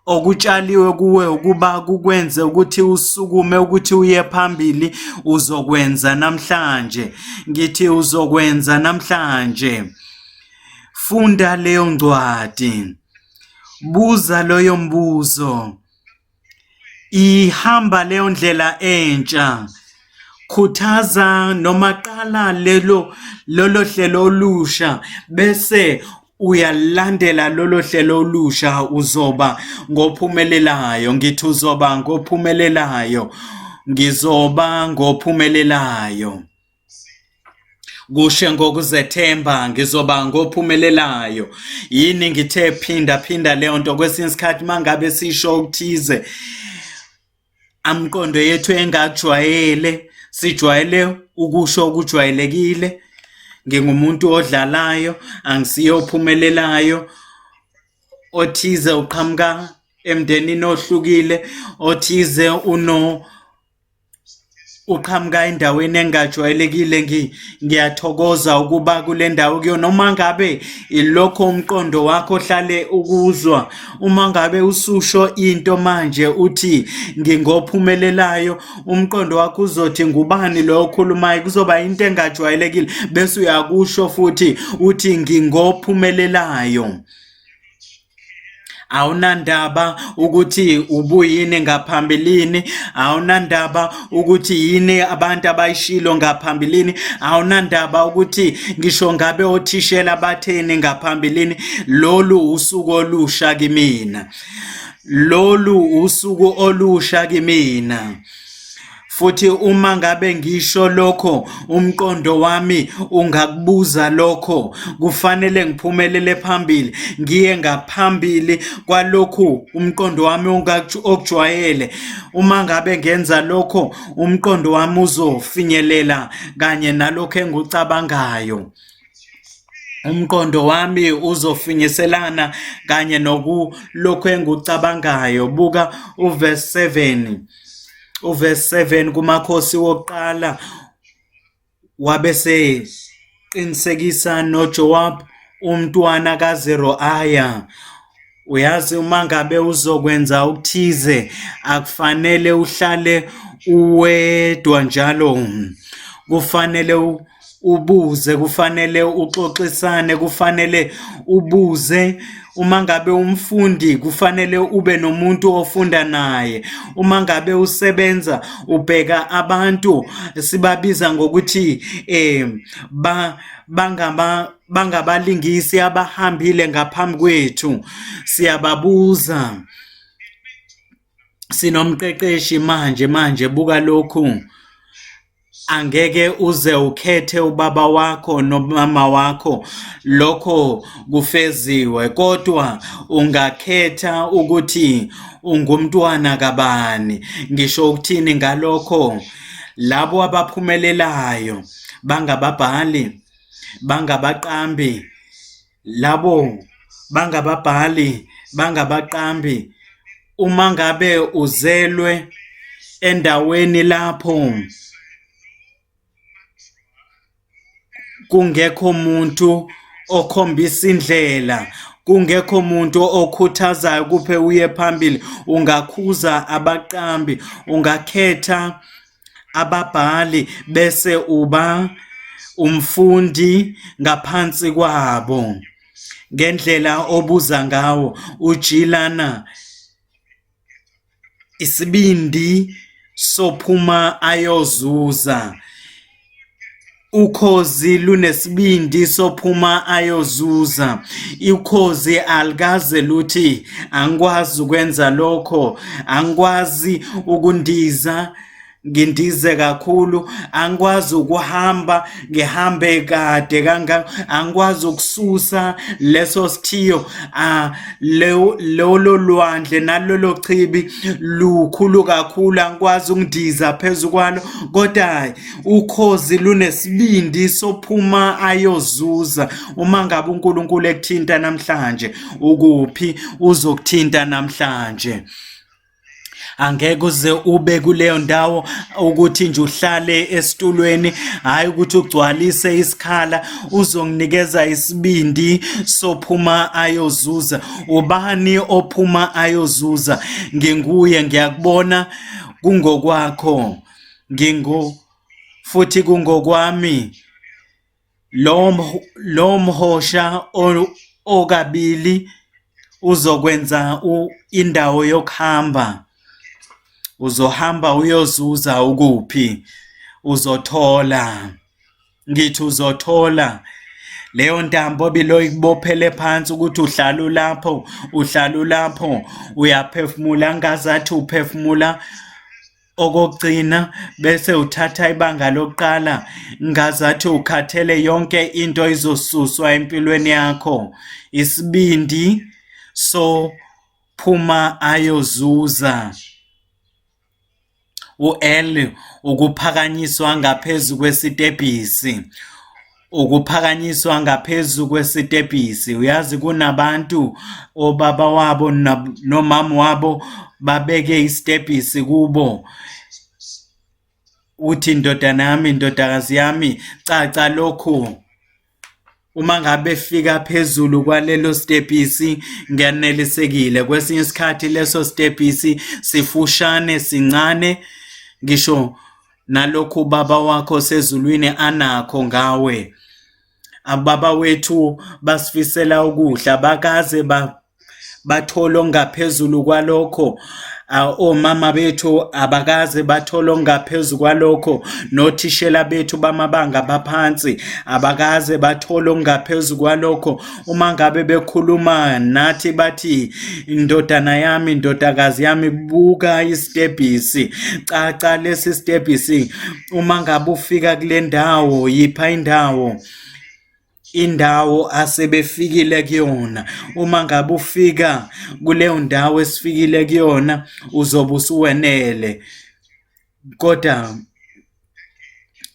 okutshaliwe kuwe ukuba kukwenze ukuthi usukume ukuthi uye phambili, uzokwenza namhlanje. Ngithi uzokwenza namhlanje. Funda leyo ncwadi. Buza loyo mbuzo. Ihamba leyo ndlela entsha. Khuthaza noma qala lelo lolo hlelo olusha bese uyalandela lolo hlelo olusha, uzoba ngophumelelayo. Ngithi uzoba ngophumelelayo. Ngizoba ngophumelelayo. Kushe ngokuzethemba ngizoba ngophumelelayo. Yini ngithe phinda phinda leyo nto kwesinye isikhathi mangabe sisho okuthize amqondo yethu engakujwayele. Sijwayele ukusho okujwayelekile, ngingumuntu odlalayo, angisiye ophumelelayo, othize uqhamuka emndenini ohlukile, othize uno uqhamuka endaweni engajwayelekile ngiyathokoza ukuba kule ndawo kuyona. Uma ngabe ilokho umqondo wakho ohlale ukuzwa, uma ngabe ususho into manje uthi ngingophumelelayo, umqondo wakho uzothi ngubani lo okhulumayo, kuzoba into engajwayelekile, bese uyakusho futhi uthi ngingophumelelayo. Awunandaba ukuthi ubuyini ngaphambilini, awunandaba ukuthi yini abantu abayishilo ngaphambilini, awunandaba ukuthi ngisho ngabe othishela batheni ngaphambilini. Lolu usuku olusha kimina, lolu usuku olusha kimina. Futhi uma ngabe ngisho lokho, umqondo wami ungakubuza lokho, kufanele ngiphumelele phambili, ngiye ngaphambili kwalokhu umqondo wami okujwayele. Uma ngabe ngenza lokho, umqondo wami uzofinyelela kanye nalokho engikucabangayo. Umqondo wami uzofinyiselana kanye nokulokhu engikucabangayo. Buka uverse 7. Uverse 7 kuMakhosi wokuqala, wabe seqinisekisa noJoab umntwana kaZeruaya. Uyazi uma ngabe uzokwenza okuthize akufanele uhlale uwedwa njalo, kufanele ubuze, kufanele uxoxisane, kufanele ubuze. Uma ngabe umfundi kufanele ube nomuntu ofunda naye. Uma ngabe usebenza ubheka abantu sibabiza ngokuthi bangabalingisi abahambile ngaphambi kwethu, siyababuza. Sinomqeqeshi manje, manje buka lokhu. Angeke uze ukhethe ubaba wakho nomama wakho, lokho kufeziwe, kodwa ungakhetha ukuthi ungumntwana kabani. Ngisho ukuthini ngalokho? Labo abaphumelelayo bangababhali, bangabaqambi, labo bangababhali, bangabaqambi. Uma ngabe uzelwe endaweni lapho kungekho muntu okhombisa indlela, kungekho muntu okhuthazayo kuphe uye phambili, ungakhuza abaqambi, ungakhetha ababhali bese uba umfundi ngaphansi kwabo. Ngendlela obuza ngawo ujilana isibindi sophuma ayozuza. Ukhozi lunesibindi sophuma ayozuza. Ukhozi alikaze luthi angikwazi ukwenza lokho, angikwazi ukundiza, ngindize kakhulu, angikwazi ukuhamba ngihambe kade kangaka, angikwazi ukususa leso sithiyo, lolo lwandle nalolo chibi lukhulu kakhulu, angikwazi ukundiza phezu kwalo. Kodwa ukhozi lunesibindi sophuma ayozuza. Uma ngabe uNkulunkulu ekuthinta namhlanje, ukuphi? Uzokuthinta namhlanje. Angeke uze ube kuleyo ndawo ukuthi nje uhlale esitulweni, hhayi ukuthi ugcwalise isikhala. Uzonginikeza isibindi sophuma ayozuza. Ubani ophuma ayozuza? Nginguye, ngiyakubona kungokwakho, ngingu futhi kungokwami. Lo mhosha okabili uzokwenza indawo yokuhamba. Uzohamba uyozuza ukuphi? Uzothola. Ngithi uzothola. Leyo ntambo obiloyibophele phansi ukuthi uhlala ulapho, uhlala ulapho, uyaphefumula ngazathi uphefumula okokugcina, bese uthatha ibanga lokuqala ngazathi ukhathele, yonke into izosuswa empilweni yakho. Isibindi so phuma ayozuza. U-L ukuphakanyiswa ngaphezu kwesitebhisi. Ukuphakanyiswa ngaphezu kwesitebhisi. Uyazi kunabantu obaba wabo nomama wabo babeke isitebhisi kubo. Uthi ndodana yami, ndodakazi yami, caca lokhu. Uma ngabe fika phezulu kwalelo stebhisi ngiyanelisekile. Kwesinye isikhathi leso stebhisi sifushane sincane ngisho nalokhu ubaba wakho osezulwini anakho ngawe. Ababa wethu basifisela ukudla bakaze ba bathole okungaphezulu kwalokho. Omama bethu abakaze bathole okungaphezu kwalokho, nothishela bethu bamabanga abaphansi abakaze bathole okungaphezu kwalokho. Uma ngabe bekhuluma nathi bathi, ndodana yami, ndodakazi yami, buka isitebhisi, caca lesi sitebhisi. Uma ngabe ufika kule ndawo, yipha indawo. Indawo asebefikile kuyona. Uma ngabe ufika kuleyo ndawo esifikile kuyona, uzobe usuwenele. Kodwa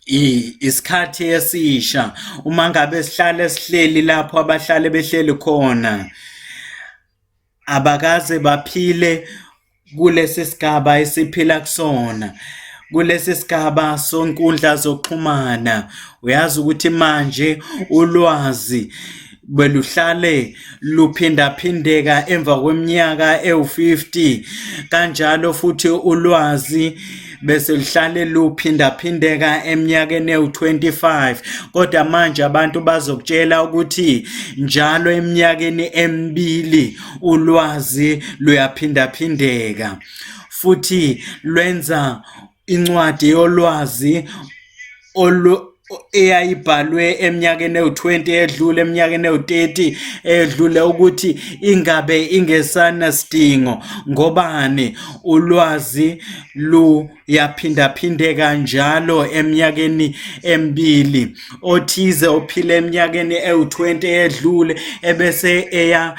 isikhathi esisha uma ngabe sihlale sihleli lapho abahlale behleli khona, abakaze baphile kulesi sigaba esiphila kusona, kulesi sigaba sonkundla zokuxhumana. Uyazi ukuthi manje ulwazi beluhlale luphindaphindeka emva kweminyaka ewu-50, kanjalo futhi ulwazi bese luhlale luphindaphindeka eminyakeni ewu-25, kodwa manje abantu bazokutshela ukuthi njalo eminyakeni emibili ulwazi luyaphindaphindeka futhi lwenza incwadi yolwazi olu eyayibhalwe eminyakeni ewu-20 edlule, eminyakeni ewu-30 edlule, ukuthi ingabe ingesanasidingo. Ngobani? Ulwazi luyaphindaphindeka njalo eminyakeni emibili. Othize ophile eminyakeni ewu-20 edlule ebese eya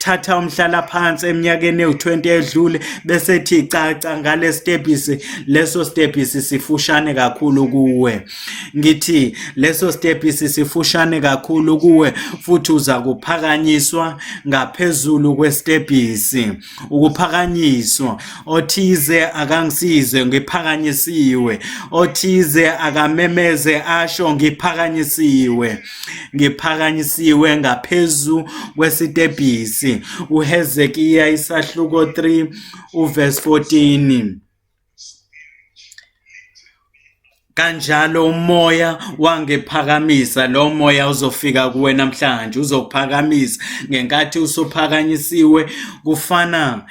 thatha umhlalaphansi eminyakeni ewu-20 edlule bese ethi caca ngale stebhisi, leso stebhisi sifushane kakhulu kuwe. Ngithi leso stebhisi sifushane kakhulu kuwe futhi uza kuphakanyiswa ngaphezulu kwestebhisi. Ukuphakanyiswa, othize akangisize ngiphakanyisiwe, othize akamemeze asho ngiphakanyisiwe. Ngiphakanyisiwe ngaphezu kwesitebhisi. UHezekiya isahluko 3 uverse 14. Kanjalo umoya wangiphakamisa, lo moya uzofika kuwe namhlanje, uzokuphakamisa. Ngenkathi usuphakanyisiwe kufana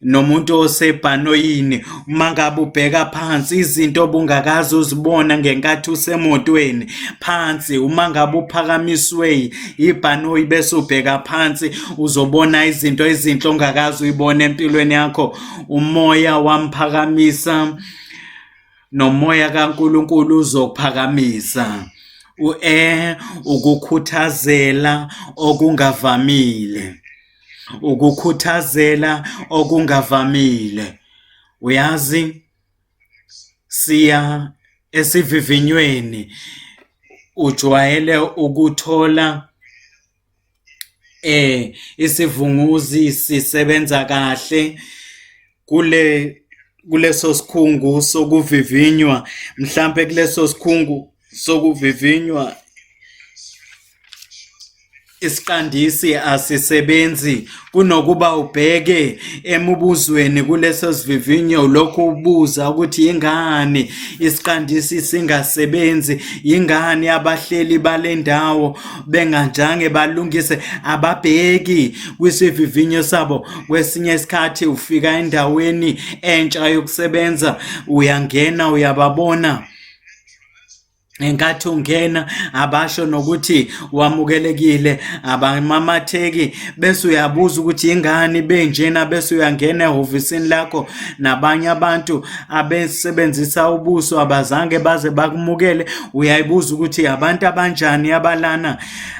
nomuntu osebhanoyini, uma ngabe ubheka phansi izinto obungakaze uzibona ngenkathi usemotweni phansi, uma ngabe uphakamiswe ibhanoyi bese ubheka phansi uzobona izinto ezinhle ongakaze uyibone empilweni yakho. Umoya wamphakamisa, nomoya kaNkulunkulu uzokuphakamisa. U-E ukukhuthazela okungavamile. Ukukhuthazela okungavamile. Uyazi siya esivivinyweni ujwayele ukuthola isivunguzi sisebenza kahle kule kuleso sikhungu sokuvivinywa, mhlampe kuleso sikhungu sokuvivinywa isiqandisi asisebenzi. Kunokuba ubheke emubuzweni kuleso sivivinyo lokhu ubuza ukuthi yingani isiqandisi singasebenzi, yingani abahleli bale ndawo benganjange balungise, ababheki kwisivivinyo sabo. Kwesinye isikhathi ufika endaweni entsha yokusebenza, uyangena uyababona. Ngenkathi ungena abasho nokuthi wamukelekile, abamamatheki, bese uyabuza ukuthi ingani benjena, bese uyangena ehhovisini lakho nabanye abantu abesebenzisa ubuso abazange baze bakumukele. Uyayibuza ukuthi abantu abanjani abalana,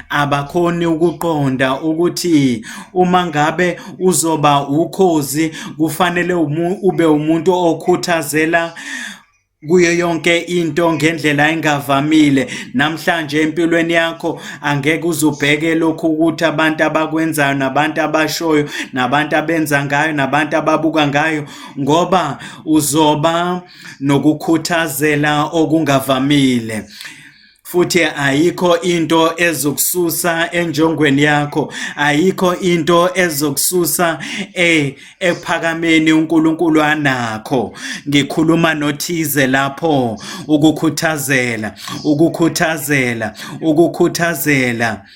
abakhoni ukuqonda ukuthi uma ngabe uzoba ukhozi kufanele ube umuntu okhuthazela kuyo yonke into ngendlela engavamile. Namhlanje empilweni yakho angeke uze ubheke lokhu ukuthi abantu abakwenzayo nabantu abashoyo nabantu abenza ngayo nabantu ababuka ngayo, ngoba uzoba nokukhuthazela okungavamile. Futhi ayikho into ezokususa enjongweni yakho, ayikho into ezokususa ekuphakameni uNkulunkulu anakho. Ngikhuluma nothize lapho, ukukhuthazela, ukukhuthazela, ukukhuthazela.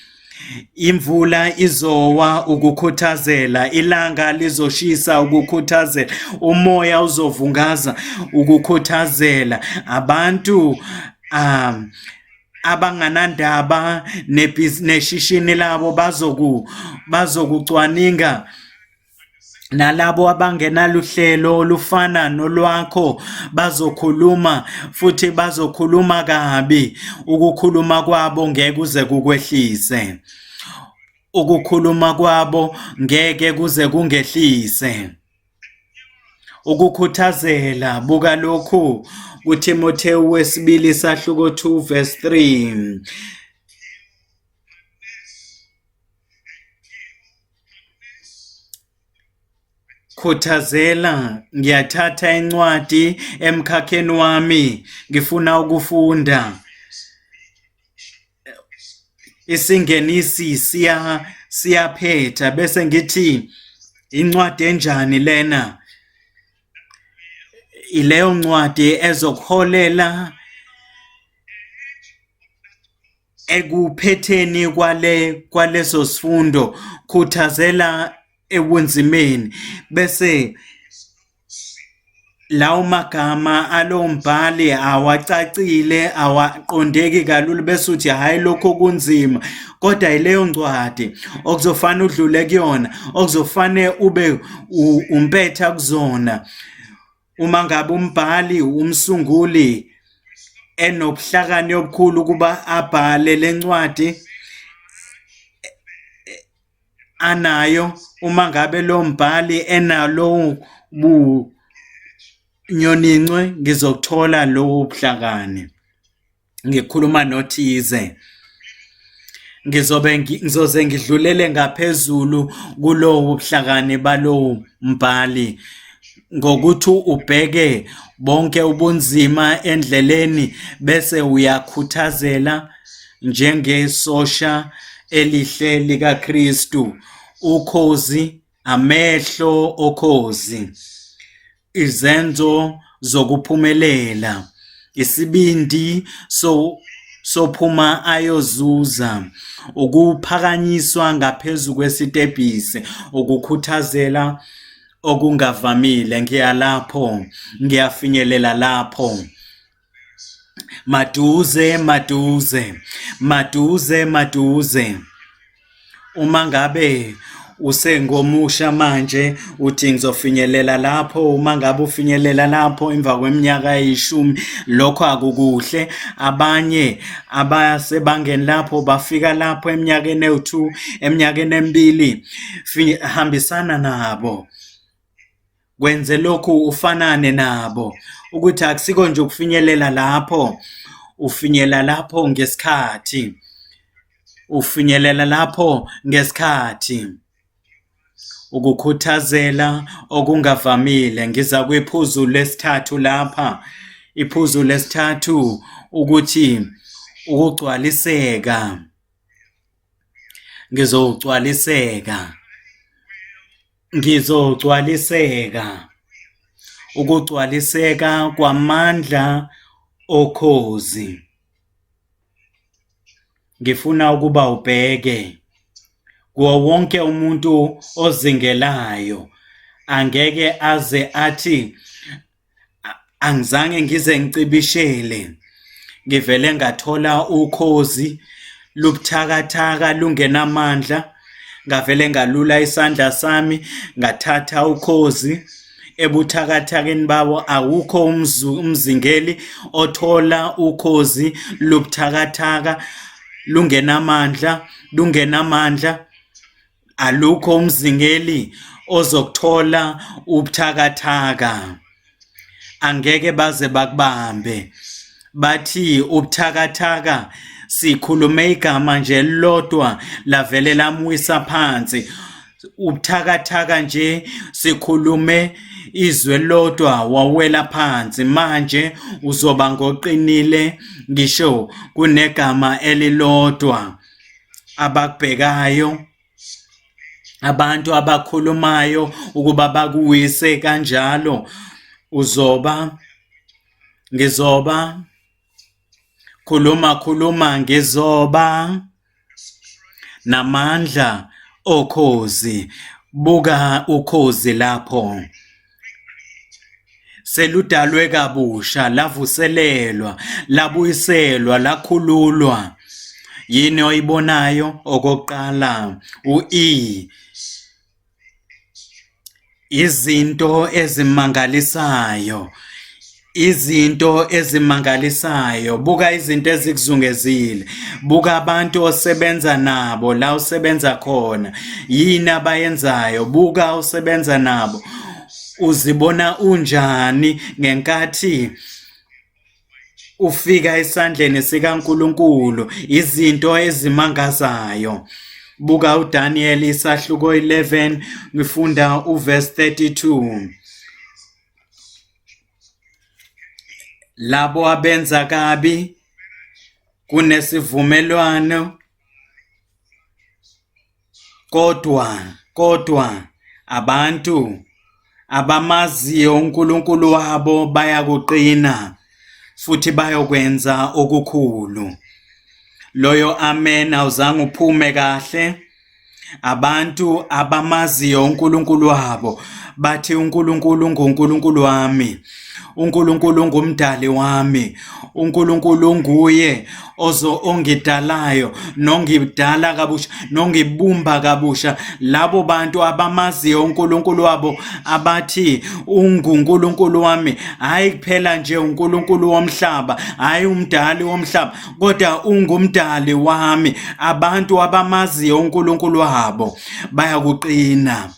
Imvula izowa, ukukhuthazela, ilanga lizoshisa, ukukhuthazela, umoya uzovungaza, ukukhuthazela. Abantu abanganandaba neshishini labo bazokucwaninga, nalabo abangenaluhlelo olufana nolwakho bazokhuluma, futhi bazokhuluma kabi. Ukukhuluma kwabo ngeke kuze kukwehlise, ukukhuluma kwabo ngeke kuze kungehlise. Ukukhuthazela, buka lokhu kuThimothewu wesibili isahluko 2 verse 3. Khuthazela, ngiyathatha incwadi emkhakheni wami, ngifuna ukufunda. Isingenisi siyaphetha bese ngithi incwadi enjani lena? Ileyo ncwadi ezokuholela ekuphetheni kwaleso sifundo. Khuthazela ebunzimeni, bese lawo magama alowo mbhali awacacile, awaqondeki kalula, bese uthi hhayi lokho kunzima, kodwa yileyo ncwadi okuzofane udlule kuyona, okuzofane ube umpetha kuzona. Uma ngabe umbhali, umsunguli enobuhlakani obukhulu ukuba abhale le ncwadi anayo, uma ngabe lo mbhali enalo bunyonincwe, ngizokuthola lowo buhlakani. Ngikhuluma nothize, ngizobe ngizoze ngidlulele ngaphezulu kulowo buhlakani balowo mbhali ngokuthi ubheke bonke ubunzima endleleni bese uyakhuthazela njengesosha elihle likaKristu. Ukhozi, amehlo okhozi, izenzo zokuphumelela, isibindi sophuma ayozuza, ukuphakanyiswa ngaphezu kwesitebhisi, ukukhuthazela okungavamile. Ngiya lapho, ngiyafinyelela lapho. Maduze, maduze, maduze, maduze. Uma ngabe usengomusha manje uthi ngizofinyelela lapho, uma ngabe ufinyelela lapho emva kweminyaka eyishumi, lokho akukuhle. Abanye abasebangeni lapho bafika lapho eminyakeni ewu-2, eminyakeni emibili. Hambisana nabo, kwenze lokhu ufanane nabo, ukuthi akusiko nje ukufinyelela lapho, ufinyelela lapho ngesikhathi, ufinyelela lapho ngesikhathi. Ukukhuthazela okungavamile. Ngiza kwiphuzu lesithathu lapha, iphuzu lesithathu ukuthi ukugcwaliseka. Ngizogcwaliseka, ngizogcwaliseka. Ukugcwaliseka kwamandla okhozi. Ngifuna ukuba ubheke kuwo wonke umuntu ozingelayo, angeke aze athi angizange ngize ngicibishele. Ngivele ngathola ukhozi lubuthakathaka lungenamandla, ngavele ngalula isandla sami ngathatha ukhozi ebuthakathakeni bawo. Awukho umzingeli othola ukhozi lubuthakathaka lungenamandla, lungenamandla. Alukho umzingeli ozokuthola ubuthakathaka, angeke baze bakubambe. Bathi ubuthakathaka, sikhulume igama nje elilodwa lavele lamwisa phansi. Ubuthakathaka nje, sikhulume izwi elilodwa wawela phansi. Manje uzoba ngoqinile ngisho kunegama elilodwa. Abakubhekayo, abantu abakhulumayo ukuba bakuwise kanjalo, uzoba, ngizoba, khuluma, khuluma, ngizoba namandla okhozi. Buka ukhozi lapho. Seludalwe kabusha, lavuselelwa, labuyiselwa, lakhululwa. Yini oyibonayo? Okokuqala, u-E, izinto ezimangalisayo. Izinto ezimangalisayo. Buka izinto ezikuzungezile, buka abantu osebenza nabo la usebenza khona, yini abayenzayo, buka osebenza nabo. Uzibona unjani ngenkathi ufika esandleni sikaNkulunkulu? Izinto ezimangazayo. Buka uDaniel isahluko 11, ngifunda uverse 32. Labo abenza kabi kunesivumelwano, kodwa abantu abamaziyo uNkulunkulu wabo bayakuqina futhi bayokwenza okukhulu. Loyo amen awuzange uphume kahle. Abantu abamaziyo uNkulunkulu wabo bathi uNkulunkulu unguNkulunkulu wami, uNkulunkulu ungumdali wami, uNkulunkulu unguye ozo ongidalayo nongidala kabusha nongibumba kabusha. Labo bantu abamaziyo uNkulunkulu wabo abathi unguNkulunkulu wami, hhayi kuphela nje uNkulunkulu womhlaba, hhayi umdali womhlaba, kodwa ungumdali wami. Abantu abamaziyo uNkulunkulu wabo bayakuqina.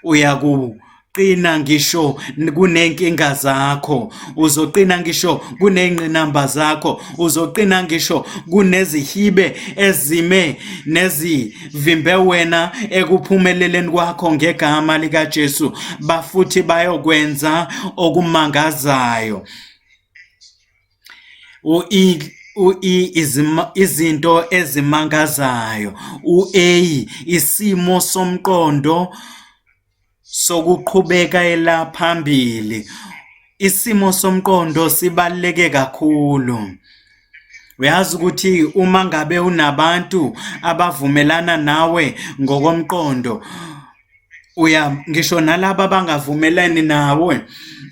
Uyakuqina ngisho kunenkinga zakho, uzoqina ngisho kuney'ngqinamba zakho, uzoqina ngisho kunezihibe ezime nezivimbe wena ekuphumeleleni kwakho ngegama likaJesu. Bafuthi bayokwenza okumangazayo. U-E izinto ezimangazayo. U-A isimo somqondo sokuqhubekela phambili. Isimo somqondo sibaluleke kakhulu. Uyazi ukuthi uma ngabe unabantu abavumelana nawe ngokomqondo, uya ngisho nalaba abangavumelani nawe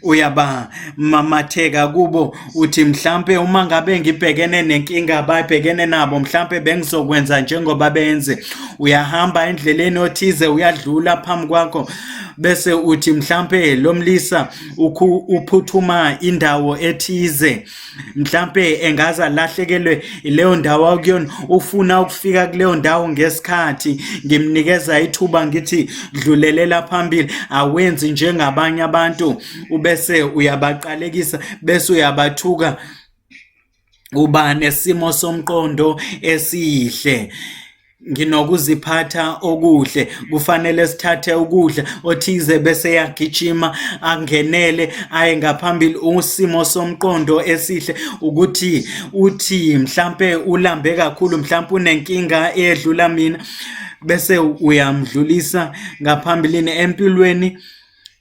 uyabamamatheka kubo, uthi mhlampe uma ngabe ngibhekene nenkinga ababhekene nabo, mhlampe bengizokwenza njengoba benze. Uyahamba endleleni othize uyadlula phambi kwakho, bese uthi mhlampe lo mlisa uphuthuma indawo ethize, mhlampe engaze alahlekelwe leyo ndawo akuyona, ufuna ukufika kuleyo ndawo ngesikhathi. Ngimnikeza ithuba ngithi dlulelela phambili. Awenzi njengabanye abantu, ubese uyabaqalekisa, bese uyabathuka. Uba nesimo somqondo esihle. Nginokuziphatha okuhle, kufanele sithathe ukudla othize bese yagijima angenele aye ngaphambili. Usimo somqondo esihle ukuthi uthi mhlampe ulambe kakhulu, mhlampe unenkinga eyedlula mina, bese uyamdlulisa ngaphambilini empilweni,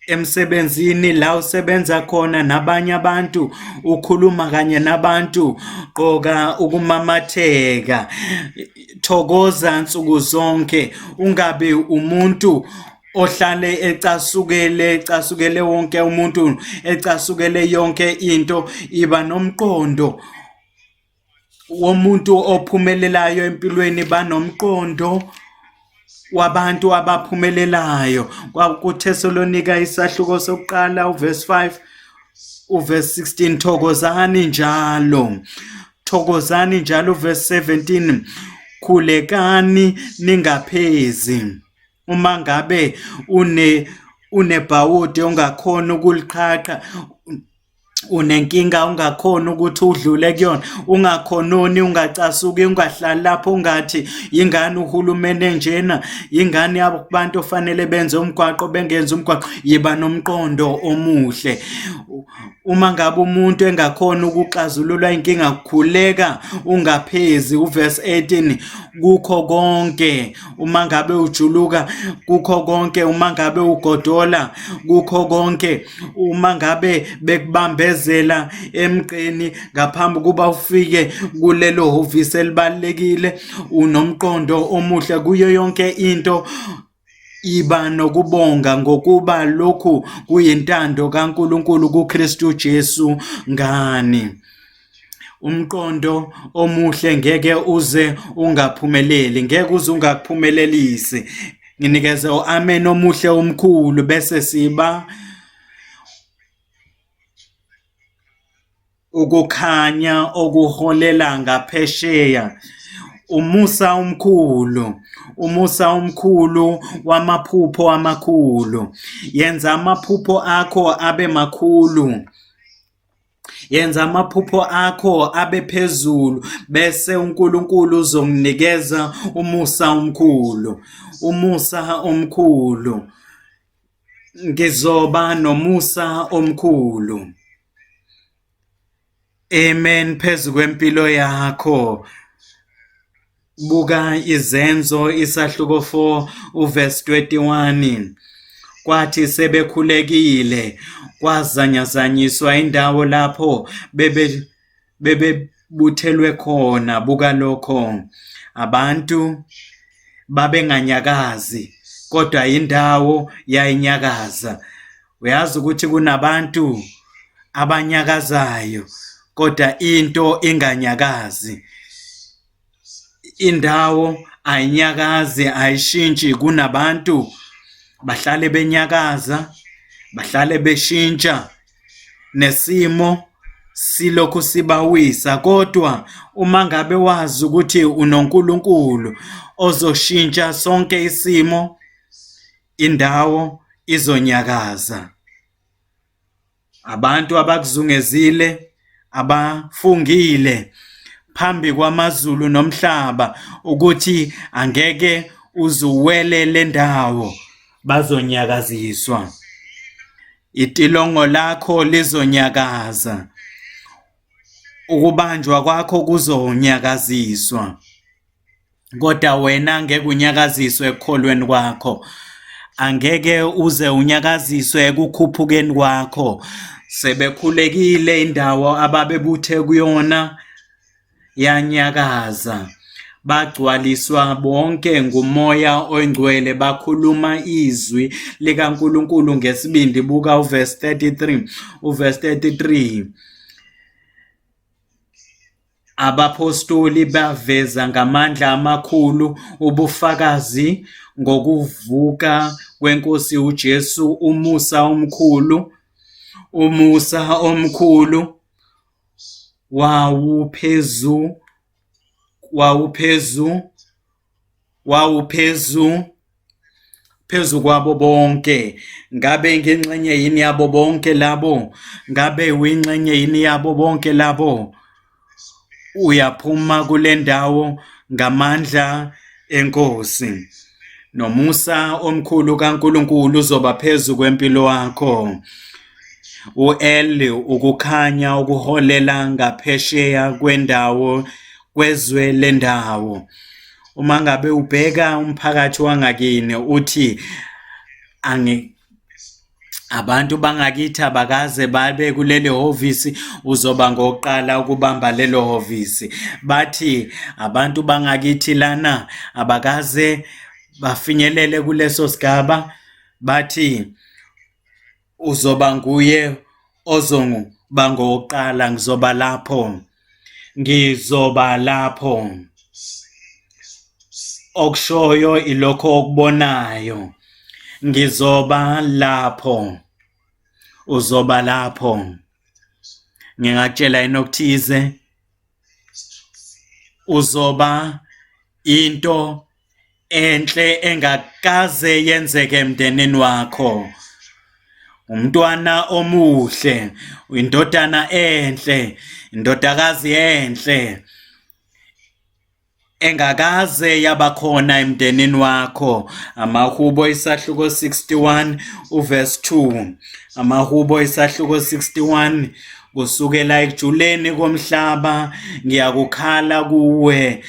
emsebenzini la usebenza khona nabanye abantu, ukhuluma kanye nabantu. Gqoka ukumamatheka, thokoza nsuku zonke, ungabi umuntu ohlale ecasukele, ecasukele wonke umuntu, ecasukele yonke into. Iba nomqondo. Womuntu ophumelelayo empilweni banomqondo wabantu abaphumelelayo. KuThesalonika isahluko sokuqala uverse 5 uverse 16, thokozani njalo, thokozani njalo. Uverse 17, khulekani ningaphezi. Uma ngabe unebhawodi ongakhona ukuliqhaqha, unenkinga ungakhona ukuthi udlule kuyona, ungakhononi, ungacasuki, ungahlali lapho ungathi yingane uhulumeni enjena, yingane abantu ofanele benze umgwaqo bengenzi umgwaqo. Yiba nomqondo omuhle. Uma ngabe umuntu engakhona ukuxazulula inkinga, khuleka ungaphezi. Uverse 18, kukho konke uma ngabe ujuluka, kukho konke uma ngabe ugodola, kukho konke uma ngabe bekubambezela emgqeni ngaphambi kuba ufike kulelo hhovisi elibalulekile, unomqondo omuhle kuyo yonke into. Iba nokubonga ngokuba lokhu kuyintando kaNkulunkulu kuKristu Jesu ngani. Umqondo omuhle ngeke uze ungaphumeleli, ngeke uze ungakuphumelelisi. Nginikeze u-amen omuhle omkhulu bese siba ukukhanya okuholela ngaphesheya. Umusa omkhulu, umusa omkhulu wamaphupho amakhulu. Yenza amaphupho akho abe makhulu. Yenza amaphupho akho abe phezulu bese uNkulunkulu uzonginikeza umusa omkhulu. Umusa omkhulu. Ngizoba nomusa omkhulu. Amen phezu kwempilo yakho. Buka Izenzo isahluko 4 uverse 21. Kwathi sebekhulekile kwazanyazanyiswa indawo lapho bebebuthelwe khona. Buka lokho, abantu babenganyakazi kodwa indawo yayinyakaza. Uyazi ukuthi kunabantu abanyakazayo kodwa into inganyakazi. Indawo ayinyakazi, ayishintshi. Kunabantu bahlale benyakaza, bahlale beshintsha nesimo silokhu sibawisa, kodwa uma ngabe wazi ukuthi unoNkulunkulu ozoshintsha sonke isimo, indawo izonyakaza. Abantu abakuzungezile abafungile phambi kwamazulu nomhlaba ukuthi angeke uzuwele le ndawo, bazonyakaziswa. Itilongo lakho lizonyakaza, ukubanjwa kwakho kuzonyakaziswa. Kodwa wena ngeke unyakaziswe ekukholweni kwakho, angeke uze unyakaziswe ekukhuphukeni kwakho. Sebekhulekile indawo ababebuthe kuyona yanyakaza, bagcwaliswa bonke nguMoya oNgcwele, bakhuluma izwi likaNkulunkulu ngesibindi. Buka uverse 33, uverse 33. Abaphostoli baveza ngamandla amakhulu ubufakazi ngokuvuka kweNkosi uJesu, umusa omkhulu, umusa omkhulu wawuphezu, wawuphezu, wawuphezu phezu kwabo bonke. Ngabe ngingxenye yini yabo bonke labo? Ngabe uyingxenye yini yabo bonke labo? Uyaphuma kule ndawo ngamandla enkosi. Nomusa omkhulu kaNkulunkulu uzoba phezu kwempilo yakho. U-L ukukhanya okuholela ngaphesheya kwendawo kwezwe lendawo. Uma ngabe ubheka umphakathi wangakini uthi angi abantu bangakithi abakaze babe kuleli hhovisi, uzoba ngokuqala ukubamba lelo hhovisi. Bathi abantu bangakithi lana abakaze bafinyelele kuleso sigaba, bathi uzoba nguye ozoba ngowokuqala, ngizoba lapho. Ngizoba lapho. Okushoyo ilokho okubonayo. Ngizoba lapho. Uzoba lapho. Ngingakutshela yini okuthize? Uzoba into enhle engakaze yenzeke emndenini wakho. Umntwana omuhle, indodana enhle, indodakazi enhle engakaze yaba khona emndenini wakho. Amahubo isahluko 61 uverse 2. Amahubo isahluko 61. Kusukela ekujuleni komhlaba ngiyakukhala kuwe.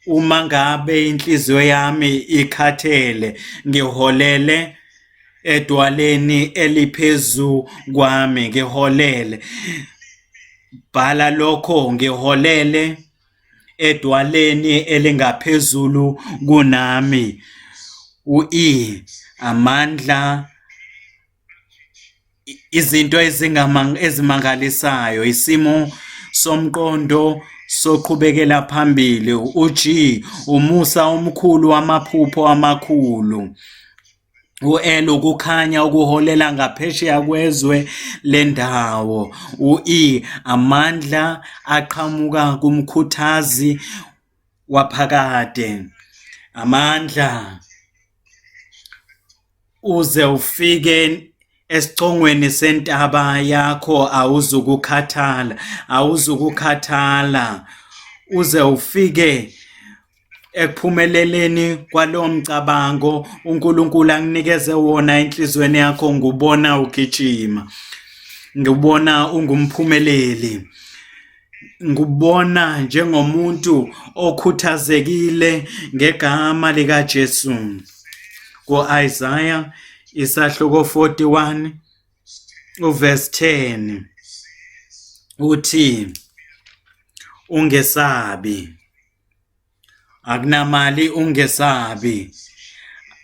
Uma ngabe inhliziyo yami ikhathele, ngiholele edwaleni eliphezu kwami, ngiholele. Bhala lokho, ngiholele edwaleni elingaphezulu kunami. U-E, amandla izinto ezimangalisayo, isimo somqondo soqhubekela phambili. U-G, umusa omkhulu wamaphupho amakhulu. U-L, ukukhanya okuholela ngaphesheya kwezwe lendawo. U-E, amandla aqhamuka kumkhuthazi waphakade. Amandla uze ufike esicongweni sentaba yakho awuzukukhathala, awuzukukhathala uze ufike ekuphumeleleni kwalowo mcabango uNkulunkulu akunikeze wona enhliziyweni yakho. Ngubona ugijima, ngubona ungumphumeleli, ngubona njengomuntu okhuthazekile ngegama likaJesu. Ku-Isaya isahluko 41 uverse 10 uthi ungesabi, akunamali ungesabi,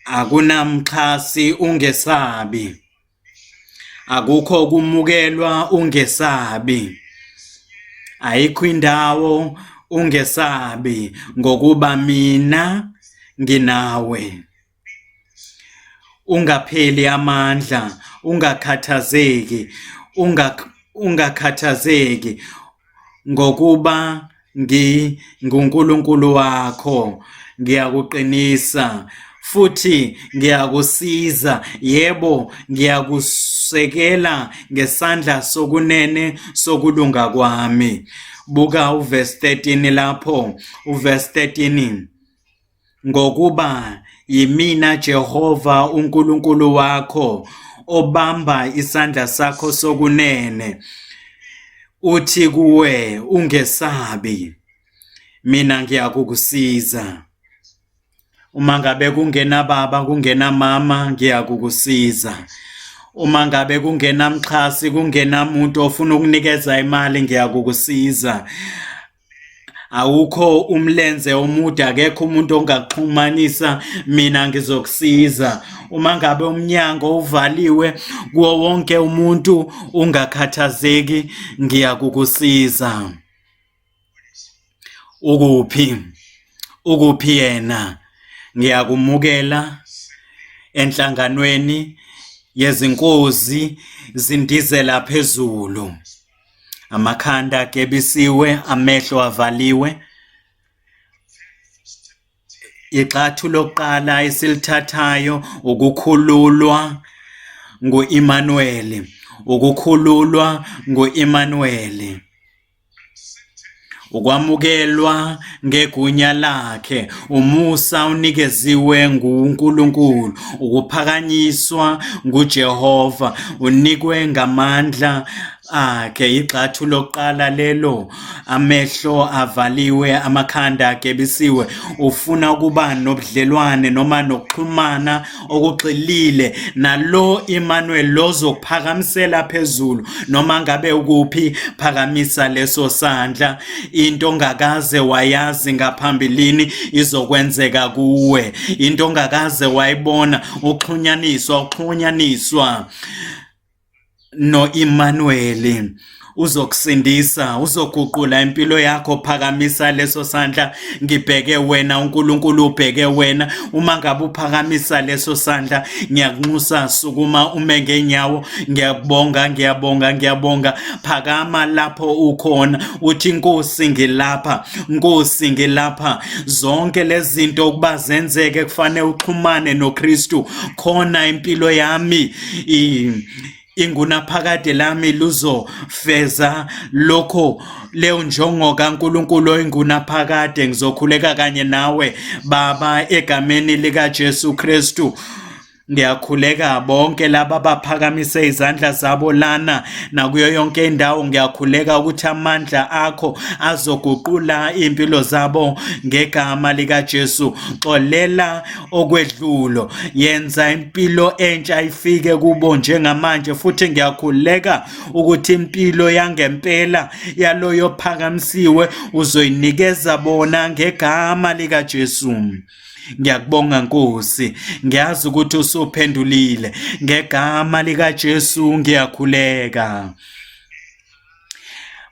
akunamxhasi ungesabi, akukho kumukelwa ungesabi, ayikho indawo ungesabi, ngokuba mina nginawe. Ungapheli amandla, ungakhathazeki, ungakhathazeki, ngokuba nginguNkulunkulu wakho, ngiyakuqinisa futhi ngiyakusiza, yebo, ngiyakusekela ngesandla sokunene sokulunga kwami. Buka uverse 13 lapho, uverse 13. Ngokuba yimina Jehova uNkulunkulu wakho obamba isandla sakho sokunene, uthi kuwe, ungesabi, mina ngiyakukusiza. Uma ngabe kungena baba, kungena mama, ngiyakukusiza. Uma ngabe kungena mxhasi, kungena muntu ofuna ukunikeza imali, ngiyakukusiza. Awukho umlenze omude, akekho umuntu ongakuxhumanisa, mina ngizokusiza. Uma ngabe umnyango uvaliwe kuwo wonke umuntu, ungakhathazeki, ngiyakukusiza. Ukuphi? Ukuphi yena? Ngiyakumukela enhlanganweni yezinkozi zindizela phezulu. Amakhanda agebisiwe, amehlo avaliwe. Igxathu lokuqala esilithathayo ukukhululwa ngu-Emmanuel, ukukhululwa ngu-Emmanuel. Ukwamukelwa ngegunya lakhe, umusa unikeziwe nguNkulunkulu, ukuphakanyiswa nguJehova, unikwe ngamandla akhe. Igxathu lokuqala lelo, amehlo avaliwe, amakhanda agebisiwe. Ufuna ukuba nobudlelwane noma nokuxhumana okugxilile nalo Emmanuel lozokuphakamisela phezulu noma ngabe ukuphi, phakamisa leso sandla. Into ongakaze wayazi ngaphambilini izokwenzeka kuwe, into ongakaze wayibona, uxhunyaniswa, uxhunyaniswa no-Emmanuel. Uzokusindisa, uzoguqula impilo yakho. Phakamisa leso sandla, ngibheke wena uNkulunkulu ubheke wena. Uma ngabe uphakamisa leso sandla, ngiyakunxusa, sukuma ume ngenyawo. Ngiyabonga, ngiyabonga, ngiyabonga. Phakama lapho ukhona, uthi Nkosi ngilapha, Nkosi ngilapha. Zonke lezi zinto ukuba zenzeke kufanele uxhumane noKristu, khona impilo yami ingunaphakade lami luzofeza lokho, leyo njongo kaNkulunkulu oyingunaphakade. Ngizokhuleka kanye nawe Baba, egameni likaJesu Kristu. Ngiyakhuleka bonke laba baphakamise izandla zabo lana nakuyo yonke indawo, ngiyakhuleka ukuthi amandla akho azoguqula impilo zabo ngegama likaJesu. Xolela okwedlulo, yenza impilo entsha ifike kubo njengamanje, futhi ngiyakhuleka ukuthi impilo yangempela yaloyo phakamisiwe uzoyinikeza bona ngegama likaJesu. Ngiyakubonga Nkosi, ngiyazi ukuthi usuphendulile. Ngegama likaJesu ngiyakhuleka.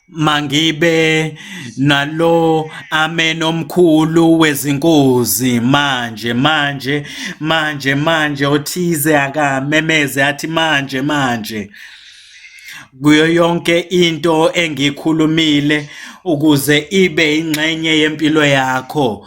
Mangibe nalo amen omkhulu wezinkozi manje, manje, manje, manje. Othize akamemeze athi manje, manje kuyo yonke into engikhulumile, ukuze ibe ingxenye yempilo yakho.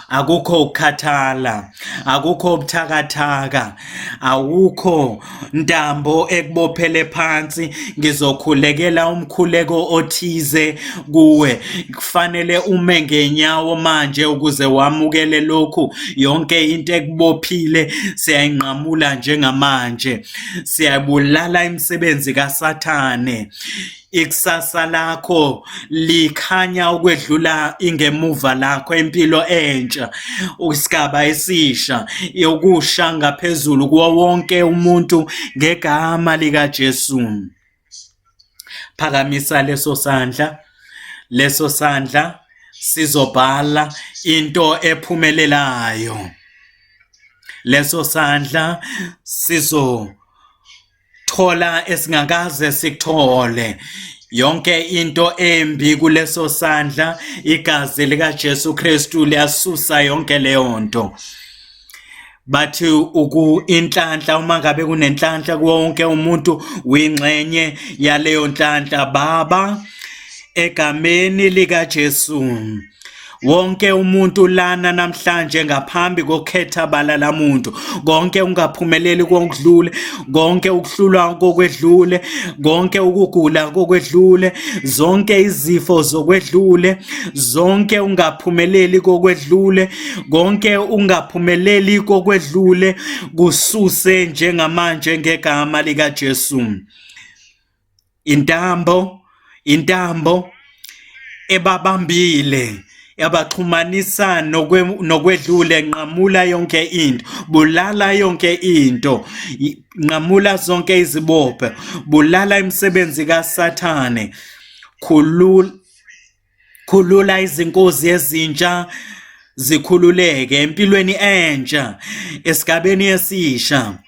Akukho ukukhathala, akukho ubuthakathaka, awukho ntambo ekubophele phansi. Ngizokhulekela umkhuleko othize kuwe. Kufanele ume ngenyawo manje ukuze wamukele lokhu. Yonke into ekubophile siyayinqamula njengamanje, siyabulala imisebenzi kaSathane. Ikusasa lakho likhanya ukwedlula ingemuva lakho, impilo entsha, isigaba esisha, yokusha ngaphezulu kuwo wonke umuntu ngegama likaJesu. Phakamisa leso sandla, leso sandla sizobhala into ephumelelayo. Leso sandla sizo thola esingakaze sikuthole. Yonke into embi kuleso sandla, igazi likaJesu Kristu liyasusa yonke leyo nto. Bathi uku inhlanhla, uma ngabe kunenhlanhla kuwo wonke umuntu, uyingxenye yaleyo nhlanhla. Baba, egameni likaJesu, wonke umuntu lana namhlanje ngaphambi kokukhetha bala lamuntu, konke ungaphumeleli kokudlule, konke ukuhlulwa kokwedlule, konke ukugula kokwedlule, zonke izifo zokwedlule, zonke ungaphumeleli kokwedlule, konke ungaphumeleli kokwedlule, kususe njengamanje ngegama likaJesu. Intambo, intambo ebabambile yabaxhumanisa nokwedlule, nqamula yonke into, bulala yonke into, nqamula zonke izibopho, bulala imisebenzi kaSathane. Khulula, khulula izinkozi ezintsha zikhululeke empilweni entsha, esigabeni esisha,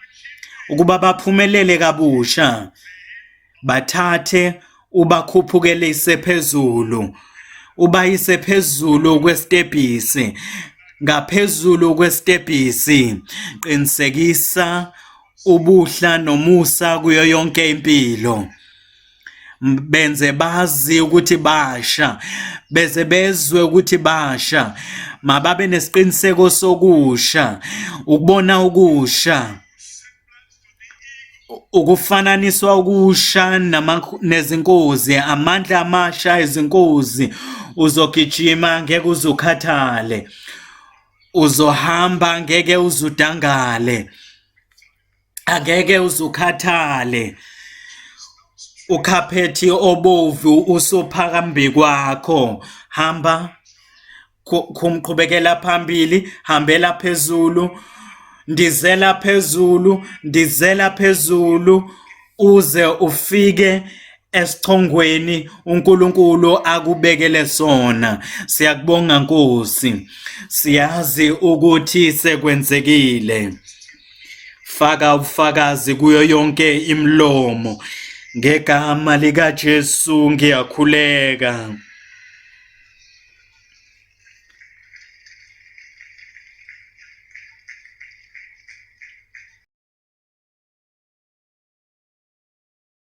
ukuba baphumelele kabusha. Bathathe ubakhuphukelise phezulu, ubayise phezulu kwesitebhisi, ngaphezulu kwesitebhisi. Qinisekisa ubuhla nomusa kuyo yonke impilo. Benze bazi ukuthi basha, beze bezwe ukuthi basha, mababe nesiqiniseko sokusha, ukubona ukusha, ukufananiswa ukusha nezinkozi, amandla amasha ezinkozi. Uzogijima ngeke uzukhathale, uzohamba ngeke uzudangale, angeke uzukhathale. Ukhaphethi obovu usuphakambi kwakho, hamba, qhubekela phambili, hambela phezulu, ndizela phezulu, ndizela phezulu uze ufike esichongweni uNkulunkulu akubekele sona. Siyakubonga Nkosi, siyazi ukuthi sekwenzekile. Faka ubufakazi kuyo yonke imilomo. Ngegama likaJesu ngiyakhuleka.